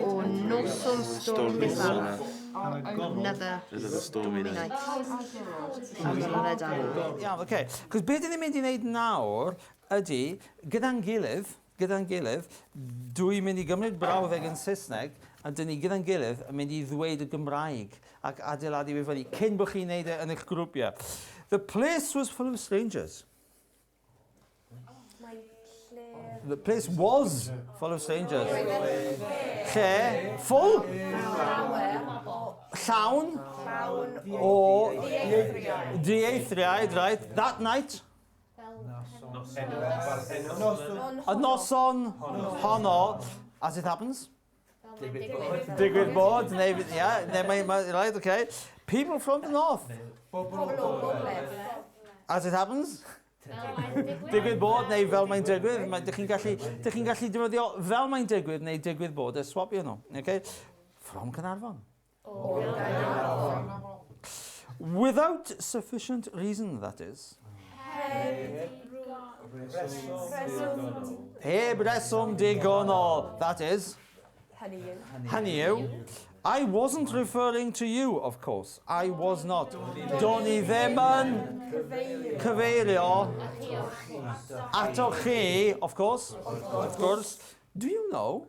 O noson stormus arall. Another Another stormy night. night. Another Iawn, oce. Cos beth dyn ni'n mynd i wneud nawr ydy, gyda'n gilydd, gyda'n gilydd, dwi'n mynd i gymryd brawddeg yn Saesneg, a dyn ni gyda'n gilydd yn mynd i ddweud y Gymraeg ac adeiladu i fyny, cyn bod chi'n neud e yn eich grwpiau. The place was full of strangers. Mae lle... The place was full of strangers. Lle, full, llawn, Llawn o dieithriaid, right, that night, y noson honno, as it happens, digwydd bod, neu, yeah, neu mae, mae, right, okay, people from the north, Pobl o Gogledd. as it happens, digwydd bod, neu fel mae'n digwydd, mae, dych chi'n gallu, dych chi'n gallu defnyddio fel mae'n digwydd neu digwydd bod, a swapio nhw, okay? From Caernarfon. Without sufficient reason, that is. Heb reswm digonol. That is? Hynny yw. Hynny yw. I wasn't referring to you, of course. I was not. Do'n i ddim yn cyfeirio atoch chi, of course. Of course. Do you know?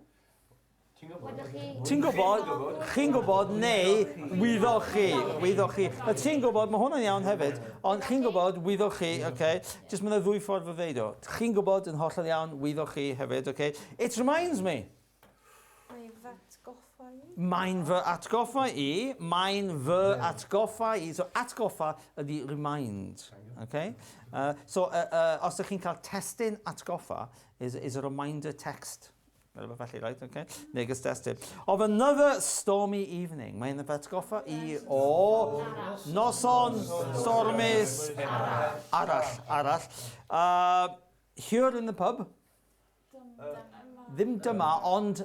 Ti'n gwybod, chi'n gwybod, neu wyddoch chi, wyddoch chi. Na ti'n gwybod, mae hwnna'n iawn hefyd, ond chi'n gwybod, wyddoch chi, okay? Just mae'n ddwy ffordd o ddeud o. Chi'n gwybod yn hollol iawn, wyddoch chi hefyd, okay? It reminds me. Mae fy atgoffa i. Mae'n fy atgoffa i, mae'n fy atgoffa i. So atgoffa ydy remind, okay? So os ydych chi'n cael testun atgoffa, is a reminder text. Rhywbeth felly, right? Okay. Neges destun. Of another stormy evening. Mae'n fy atgoffa i o noson stormus arall. Arall. Here in the pub. Ddim dyma, ond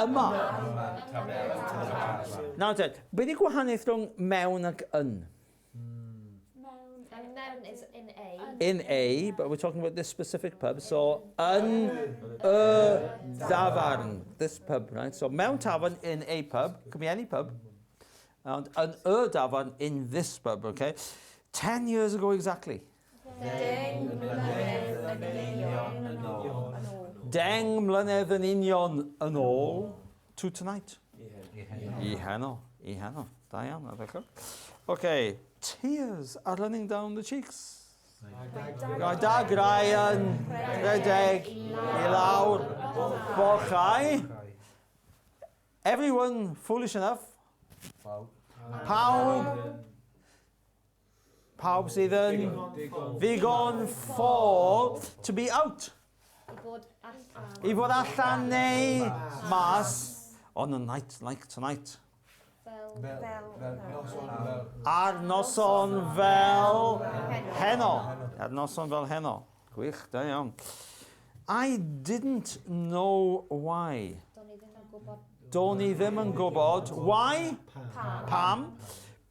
yma. Nawr te, beth yw gwahaniaeth rhwng mewn ac yn? Mewn is in a. In a, but we're talking about this specific pub, so yn y dafarn, this pub, right? So mewn tafarn in a pub, could be any pub, and yn y dafarn in this pub, okay? 10 years ago exactly. 10 mlynedd yn union yn ôl. 10 mlynedd yn union yn ôl to tonight. I heno. I heno. Da iawn, ardderchog. Okay, tears are running down the cheeks. Mae dagrau yn rhedeg i lawr bochau. Everyone foolish enough. Pawb. Pawb sydd yn ddigon ffôl to be out. I fod allan. I fod allan neu mas on a night like tonight. Fel. Ar noson fel heno. Ar noson fel heno. Gwych, da iawn. I didn't know why. Do'n i ddim yn gwybod. Do'n i ddim yn gwybod. Why? Pam. Pam.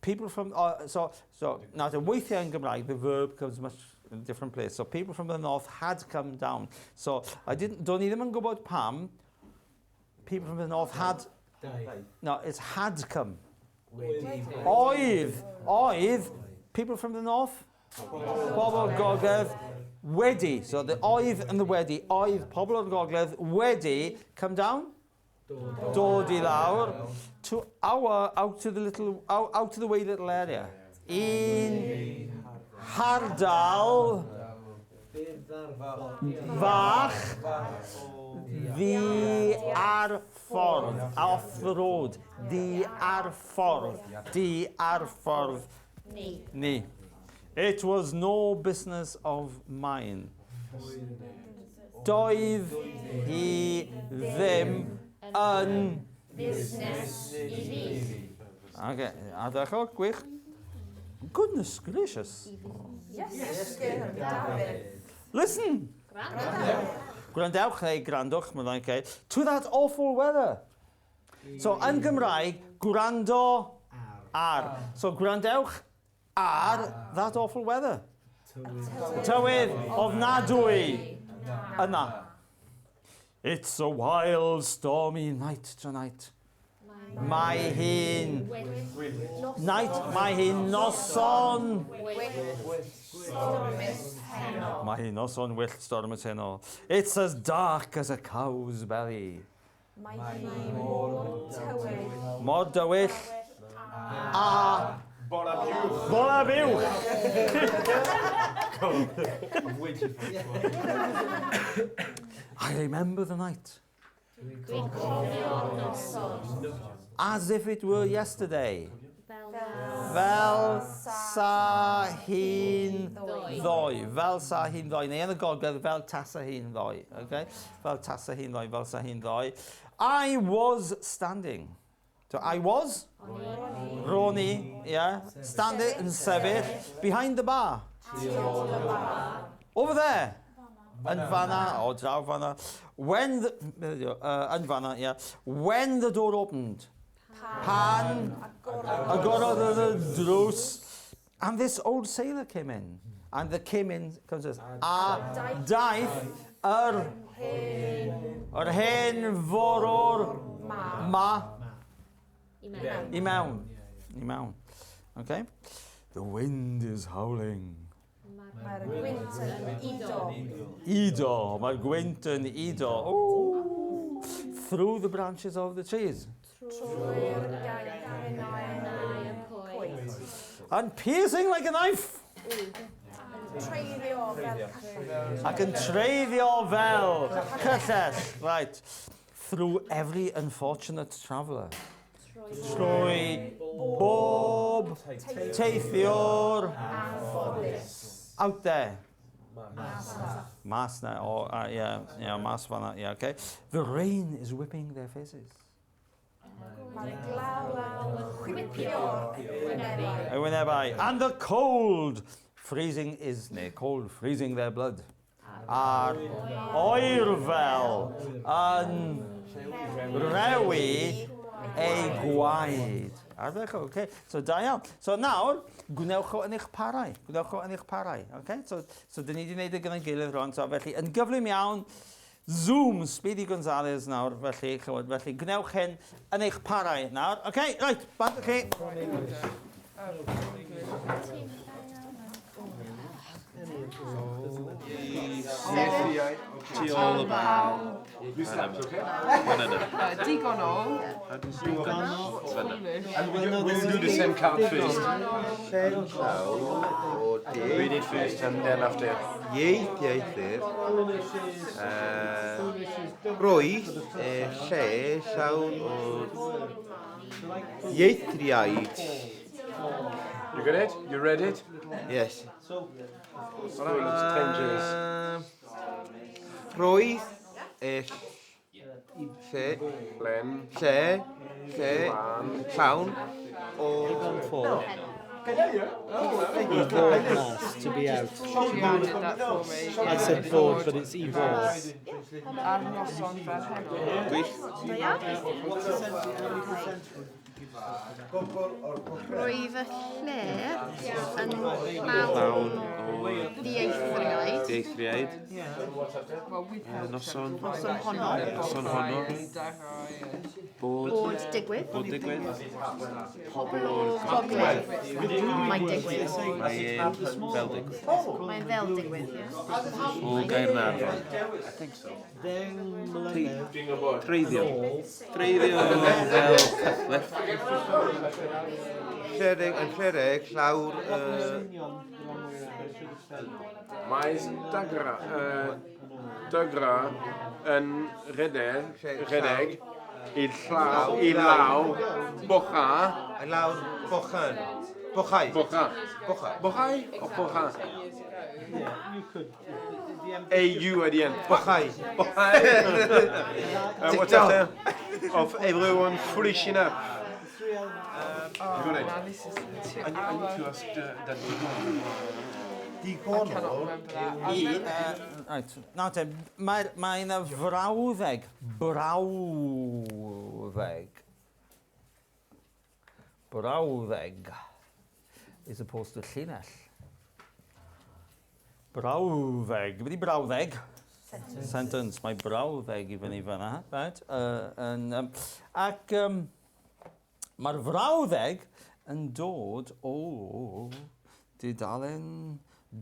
People from... So, now, the weithiau yn Gymraeg, the verb comes much in a different place. So, people from the north had come down. So, I didn't... Do'n i ddim yn gwybod pam. People from the north had... No, it's had come. Oedd. Oedd. People from the north? Pobl Gogledd. Wedi. So, the oedd and the wedi. Oedd, pobl o'r Gogledd, wedi come down. Dod i lawr. To our, out of the little, out of the way little area. Un hardal fach ddi ar ffordd. Off the road. Di ar ffordd. Di ar ffordd. Ni. Ni. It was no business of mine. Doedd hi ddim yn busnes i fi. Okay, ardderchog, gwych. Goodness gracious. Yes, Dafydd. Listen. Gwrandewch neu gwrandwch, mae'n okay. To that awful weather. So, yn Gymraeg, gwrando ar. So, gwrandewch ar that awful weather. Tywydd ofnadwy yna. It's a wild, stormy night tonight. Mae hi'n... Night, mae hi'n noson... Mae hi'n noson wyllt stormus heno. It's as dark as a cow's belly. Mae hi mor tywyll. Mor dywyll. A... Bola buwch. Bola buwch. I'm waiting for this one. I remember the night. Dwi'n cofio'r noson. As if it were yesterday. Fel. Fel sa hi'n ddoe. Fel sa hi'n ddoe. Neu yn y gogledd, fel tasa hi'n ddoe. Okay? Fel tasa hi'n ddoe, fel sa hi'n ddoe. I was standing. So I was? Ro'n i, yeah. Standing yn sefyll. Behind the bar. Over there. Yn fanna, o draw fanna. When the, yn fanna, yeah. When the door opened. Pan agorodd y drws. And this old sailor came in. And the came in, comes as, a daeth yr yr hen forwr ma I mewn. i mewn. I mewn. Okay? The wind is howling. Mae'r gwynt yn udo. Udo. Mae'r gwynt yn udo. Ooh. Through the branches of the trees. Trwy'r gangrenau y coed. And piercing like a knife. Yn treiddio fel cyllell. Ac yn treiddio fel cyllell. Right. Through every unfortunate traveller. Trwy bob teithiwr out there. Mas na, oh, yeah, mas fan'na, yeah, okay. The rain is whipping their faces. Mae'r glaw yn chwipio wynebau. Y wynebau. And the cold freezing is, neu cold freezing their blood. A'r oerfel yn rewi ei gwaed. Ardderchog, okay. So da iawn. So nawr, gwnewch o yn eich parau. Gwnewch o yn eich parau. Okay? So dyn ni wedi gwneud e gyda'n gilydd rwan. So felly, yn gyflym iawn, Zoom, Speedy Gonzales nawr, felly, chywod, felly gwnewch hyn yn eich parau nawr. Okay, right, bant chi. Tu ôl y bawb. Digon o. And we'll do the same count first. Read it first and then after. Ieith, ieithyr. Roedd lle llawn o ieithriaid. You got it? You read it? Yes. Full of strangers. Roedd lle Len. lle lle llawn o Evolved mas, to be out. She added that for me. I said board, but it's evolved. Ar noson fel heno. Roedd y lle yn llawn o ddieithriaid. Dieithriaid. Well, we've helped Noson. Noson honno. Noson honno. Bod. Bod digwydd. Bod digwydd. Pobl o'r gogledd. Mae'n digwydd. Mae e'n fel digwydd. Mae'n fel digwydd, ie. O Gaernarfon. I think so. Deng mlynedd Treiddio. yn ôl, Treiddio fel cyllell. Llereg yn llereg llawr Mae dagra, dagra yn rhedeg, rhedeg i llaw, i law, bocha. I lawr bochan. Bochau. Bocha. Bocha. Bochau or bocha? you could. A-U at the end. Bochau. Bochau. What's after? Of everyone foolish enough. Oh, You got it. now this is 2 I need to hour. ask that I cannot remember that. I I, remember right, nawr te, mae mae yna frawddeg, brawddeg. Brawddeg is opposed to llinell. Brawddeg. Be di brawddeg? Sentence. Sentence. Mae brawddeg i fyny fan'na. Right? Ac mae'r frawddeg yn dod o dudalen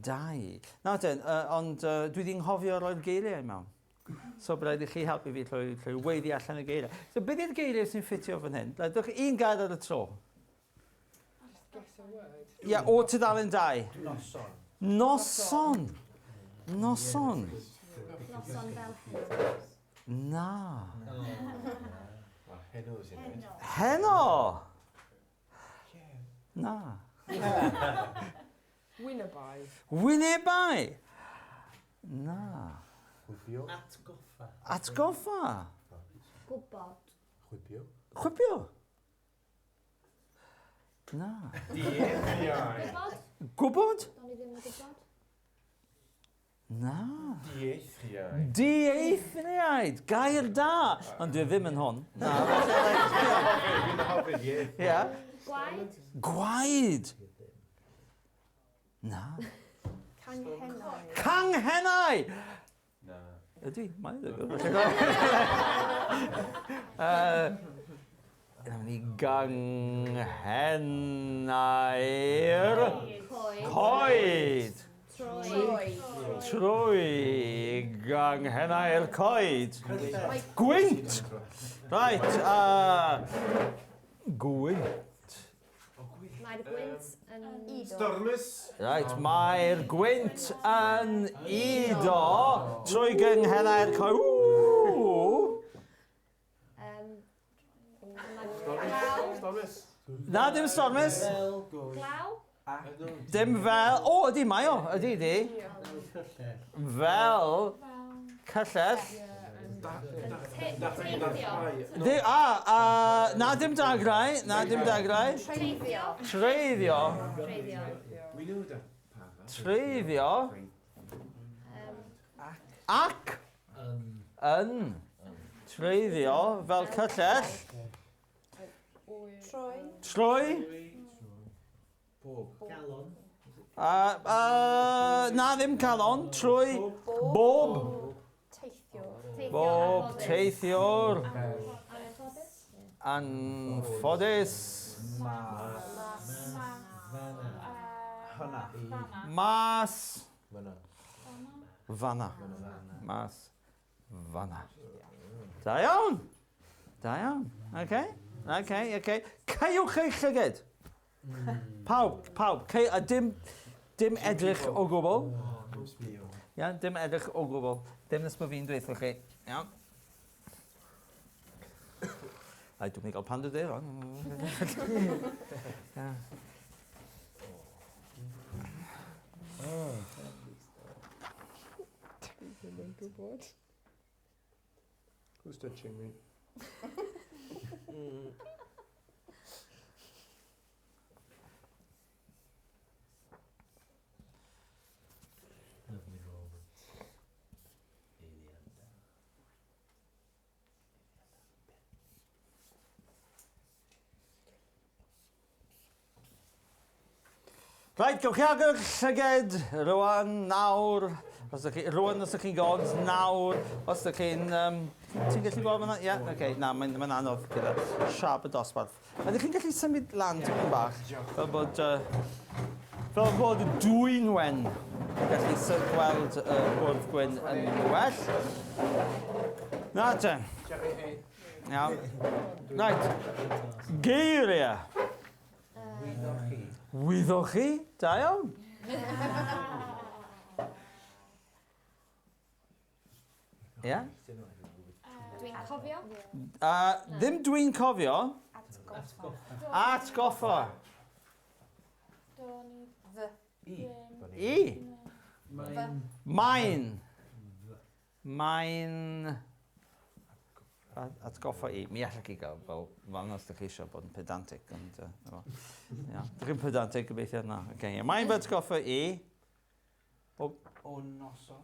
2. Nawr ten, ond dwi wedi nghofio roi'r geiriau mewn. So bydd rhaid i chi helpu fi trwy weiddi allan y geiriau. So beth yw'r geiriau sy'n ffitio fan hyn? Dwch un gair ar y tro. Just guess a word. Ie, yeah, o tudalen 2. Noson. Noson. Noson. Noson fel hyn. Na. Heno is in it. Heno. Na. Wynebau. Wynebau. Na. Chwipio. Atgoffa. Atgoffa. Gwybod. Chwipio. Chwipio. Na. Dieithriaid. Gwybod? Gwybod? Do'n i ddim yn gwybod. Na. Dieithriaid. Dieithriaid. Gair da. Ond dwi ddim yn hwn. Na. Fi'n hoffi, ie. Ie. Gwaed? Gwaed. Na. Canghennau. Canghennau! Na. Ydy, mae'n ddigwydd. Nawn ni ganghennau'r coed. Trwy. Trwy ganghennau'r coed. Gwynt! Right, gwynt. Mae'r gwynt yn... Udo. Stormus. Right, mae'r gwynt yn udo trwy gynghennau'r coed. Ww! Glaw. Stormus. Na, dim stormus. Glaw. Dim fel... O, ydy, mae o. Ydy, ydy. Fel cyllell. Teithio. Di, na, dim dagrau. Na, dim dagrau. Treiddio. Treiddio. Treiddio. We know that. Treiddio. Ac. Yn. Treiddio fel cyllell. Trwy. Trwy. Pob. Galon. Na, ddim calon. Trwy. Bob. Teithiwr. Bob teithiwr. Anffodus. Anffodus. Mas. Fanna. Hwnna. Mas. Fanna. Fanna. Mas. Fanna. Da iawn. Da iawn. OK. OK, OK. Caewch eich llyged. Pawb, pawb. Cei, a dim edrych o gwbl. Iawn, dim edrych o gwbl. Dim nes bod fi'n dweud chi. Iawn. A dwi'n mynd i gael paned o de, rwan. Dwi ddim yn gwybod. Who's touching me? Lovely moment. Eiliadau. Reit, gewch chi agor llyged rwan, nawr. Os ydych chi, rwan os ydych chi'n gweld, nawr. Os ydych chi'n... ti'n gallu gweld fyna? Ie, yeah, oce. Na, mae'n ma anodd gyda siap y dosbarth. Ydych chi'n gallu symud lan tipyn bach? Fel bod... fel bod Dwynwen yn gallu gweld y bwrdd gwyn yn well. Na te. Iawn. Reit. Geiriau. Wyddoch chi. Wyddoch chi? Da iawn. Ie? Dwi'n cofio. Ddim dwi'n cofio. Atgoffa. Atgoffa. Do'n i Fy. I. Mae'n. Maen. Maen... Atgoffa i. Mi allech chi gael fel fan os ydych chi eisiau bod yn pedantic. Ond, ia. Ydych chi'n pedantic gobeithio? Na. Okay, yeah. Mae'n fy atgoffa i. O noson.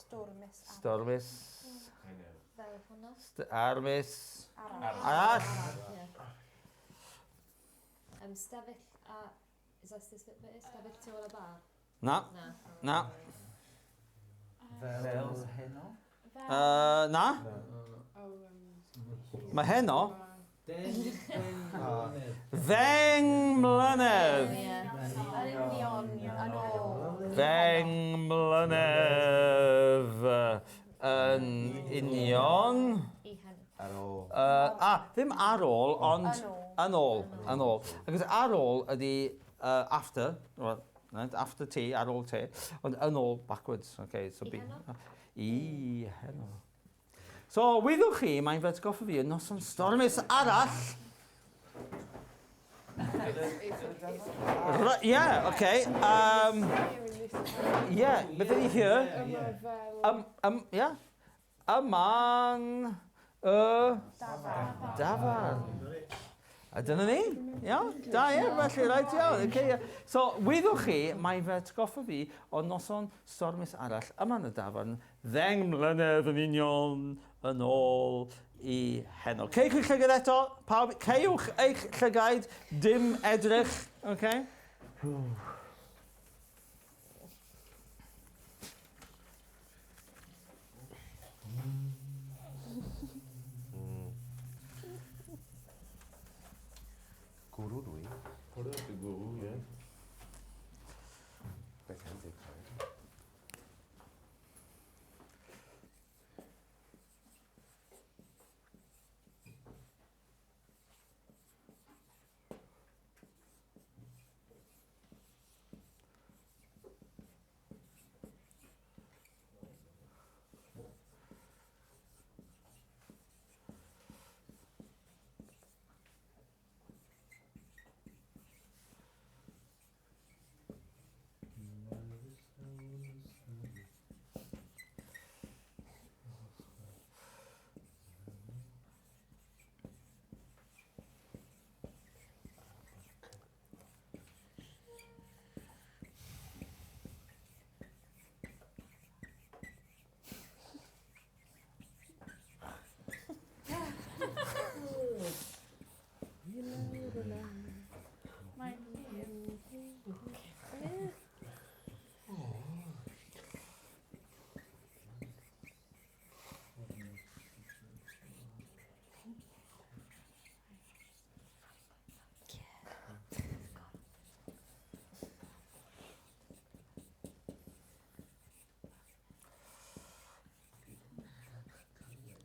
Stormus. Stormus. Fel hwnna. Armus. Arall. Arall. Yeah. Stafell a... Is that this bit? Stafell tu ôl y bar? Na. Na. Na. Fel heno. Na. Mae heno. 10 mlynedd. Yn union yn ôl. 10 mlynedd yn union. Ar ôl. Ddim ar ôl, ond yn ôl. Yn ôl. Ac ar ôl ydy after, well, right, after tea, ar ôl te, ond yn ôl backwards. Okay, so I heno? I heno. So, wyddwch chi, mae'n fy atgoffa fi yn noson stormus arall. Ie, oce. Ie, beth ydi here? Ie. Yma'n y dafarn. A dyna ni. Iawn, da ie, felly, reit iawn. Okay, yeah. So, wyddwch chi, mae'n fy atgoffa fi o noson stormus arall yma yn y dafarn, 10 mlynedd yn union yn ôl i heno. Cewch eich llygad eto, pawb, cewch eich llygaid, dim edrych, okay?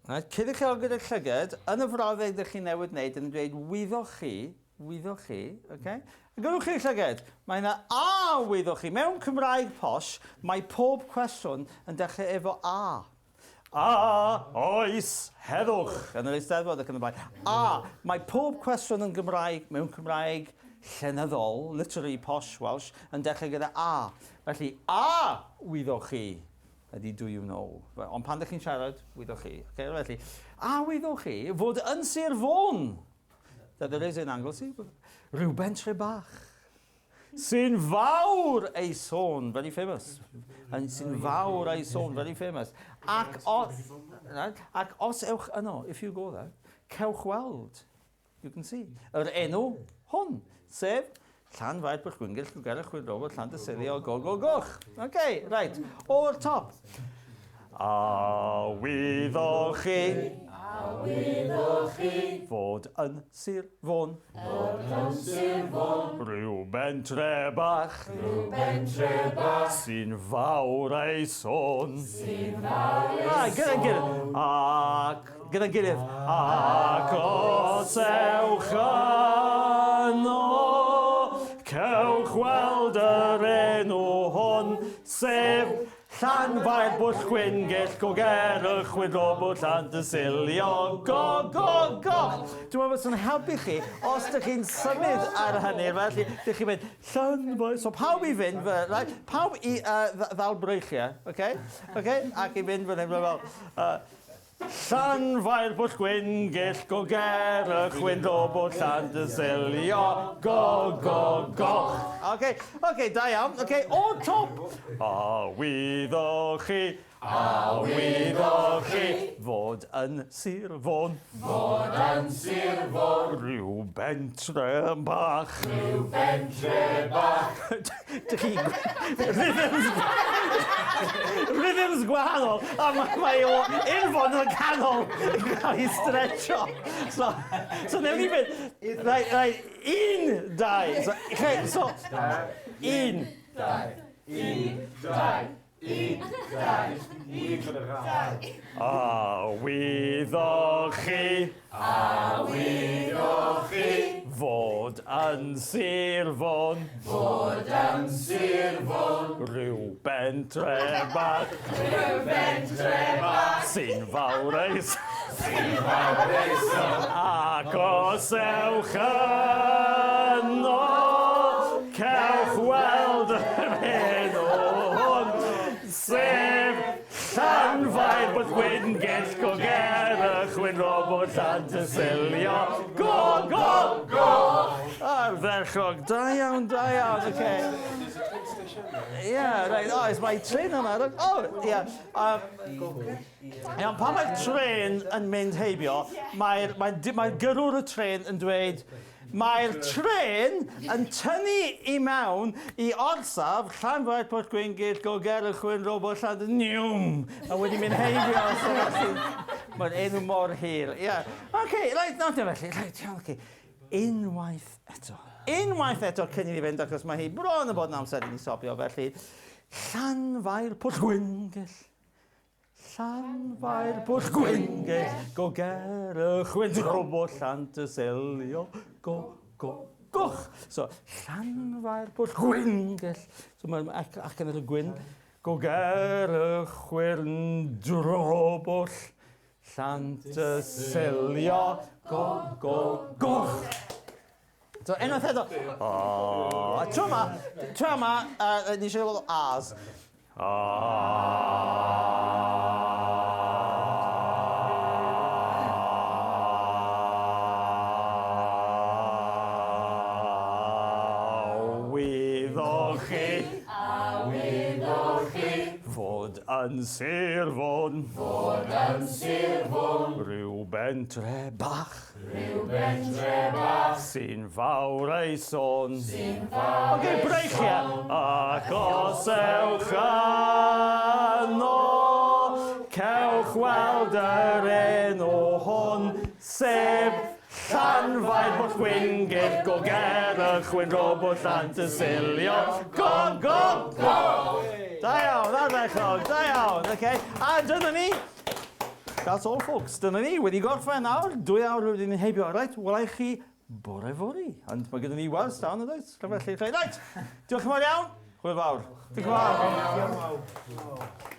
Right, cyn i chi agor eich llygad, yn y frawddeg ydych chi newydd wneud yn dweud wyddoch chi, wyddoch chi, okay? Agorwch chi'ch llygad. Mae yna a wyddoch chi. Mewn Cymraeg posh, mae pob cwestiwn yn dechrau efo a. A oes heddwch yn yr Eisteddfod ac yn y blaen. A, mae pob cwestiwn yn Gymraeg mewn Cymraeg llenyddol, literary posh Welsh, yn dechrau gyda a. Felly, a wyddoch chi ydy do you know. Ond pan ydych chi'n siarad, wyddoch chi. Okay, felly, a wyddoch chi fod yn Sir Fôn, that there is in Anglesey, rhyw bentre bach, sy'n fawr ei sôn, very famous. And sy'n fawr ei sôn, very famous. Ac os, right, ac os ewch yno, if you go there, cewch weld, you can see, yr enw hwn, sef Llanfair Pwllgwyngyll, Gwger Chwilrobot, Llandysilio, go, go, goch. OK, right, o'r top. A wyddoch chi. A wyddoch chi. Fod yn Sir Fôn. Fod yn Sir Fôn. Rhyw bentre bach. Rhyw bentre bach. Sy'n fawr ei sôn. Sy'n fawr ei sôn. Gyda'n gilydd. Ac, gyda'n gilydd. Ac os ewch yno, cewch weld yr enw hwn, sef Llanfair Bwllgwyngyll, Goger y Chwydrobwll Llandysilio, go, go, go! Dwi'n meddwl bod yn helpu chi os ydych chi'n symud ar hynny, felly ydych chi'n mynd Llanfair, so pawb i fynd, right? Pawb i ddal breichiau, okay? Okay? Ac i fynd fan hyn, fel, Llanfair Pwllgwyngyll, Goger y Chwynrobwll Llandysilio, go, go, goch. Oce, oce, da iawn. Oce, o'r top. A wyddoch chi, a wyddoch chi, fod yn Sir Fôn. Fod yn Sir Fôn. Rhyw bentre bach. Rhyw bentre bach. Dych chi... Rhythms... Rhythms gwahanol, a mae o unfod yn y canol yn cael ei stretcho. So newn ni fynd... Right, right, 1, 2... So, okay, so, 1... 2, 1, 2, 1, 2, 1, 2. A wyddoch chi. A wyddoch chi. Fod yn Sir Fôn. Fod yn Sir Fôn. Rhyw bentre bach. Rhyw bentre bach. Sy'n fawr ei Sy'n fawr ei sôn. Ac os ewch yno, cewch weld yr enw hwn, sef Llanfair Pwllgwyngyll, Goger y Chwynrobwll Llandysilio, go, go, go! Ardderchog, da iawn, da iawn, oce. There's a train station there. Yeah, right, oes, mae tren yma. Oh, yeah. Iawn, pan mae'r tren yn mynd heibio, mae'r mae gyrrwr y tren yn dweud, mae'r tren yn tynnu i mewn i orsaf Llanfair Pwllgwyngyll, Goger y Chwynrobwll Llandyniwm, a wedi mynd heibio. So mae'r enw mor hir. Yeah. OK, right, nawr te felly. Right, iawn, OK. Unwaith eto. Unwaith eto cyn i ni fynd, achos mae hi bron yn bod yn amser i ni stopio, felly Llanfair Pwllgwyngyll. Llanfair Pwllgwyngyll, Goger y Chwynrobwll Llandysilio, go, go, goch. So, Llanfair Pwllgwyngyll. So, mae'n ac yn y gwyn. Goger y Chwynrobwll Llandysilio, go, go, goch. So, unwaith eto. O, a tro yma, ni eisiau gweld A's. A wyddoch chi. A wyddoch chi. Fod yn Sir Fôn. Fod yn Sir Fôn. Rhyw bentre bach. Rhyw bentre bach. Sy'n fawr ei sôn. Sy'n fawr ei sôn. Breichiau. Ac os ewch yno, cewch weld yr enw hwn, sef Llanfair Pwllgwyngyll, Goger y Chwynrobwll Llandysilio, go, go, go! Da iawn, ardderchog, da iawn, oce. A dyna ni. That's all, folks. Dyna ni, wedi gorffen nawr. 2 awr wedi ni heibio. Reit, wela i chi bore fory. Ond mae gyda ni wers down, yndoes? Felly, reit. Diolch yn fawr iawn. Hwyl fawr. Diolch yn fawr. Fawr.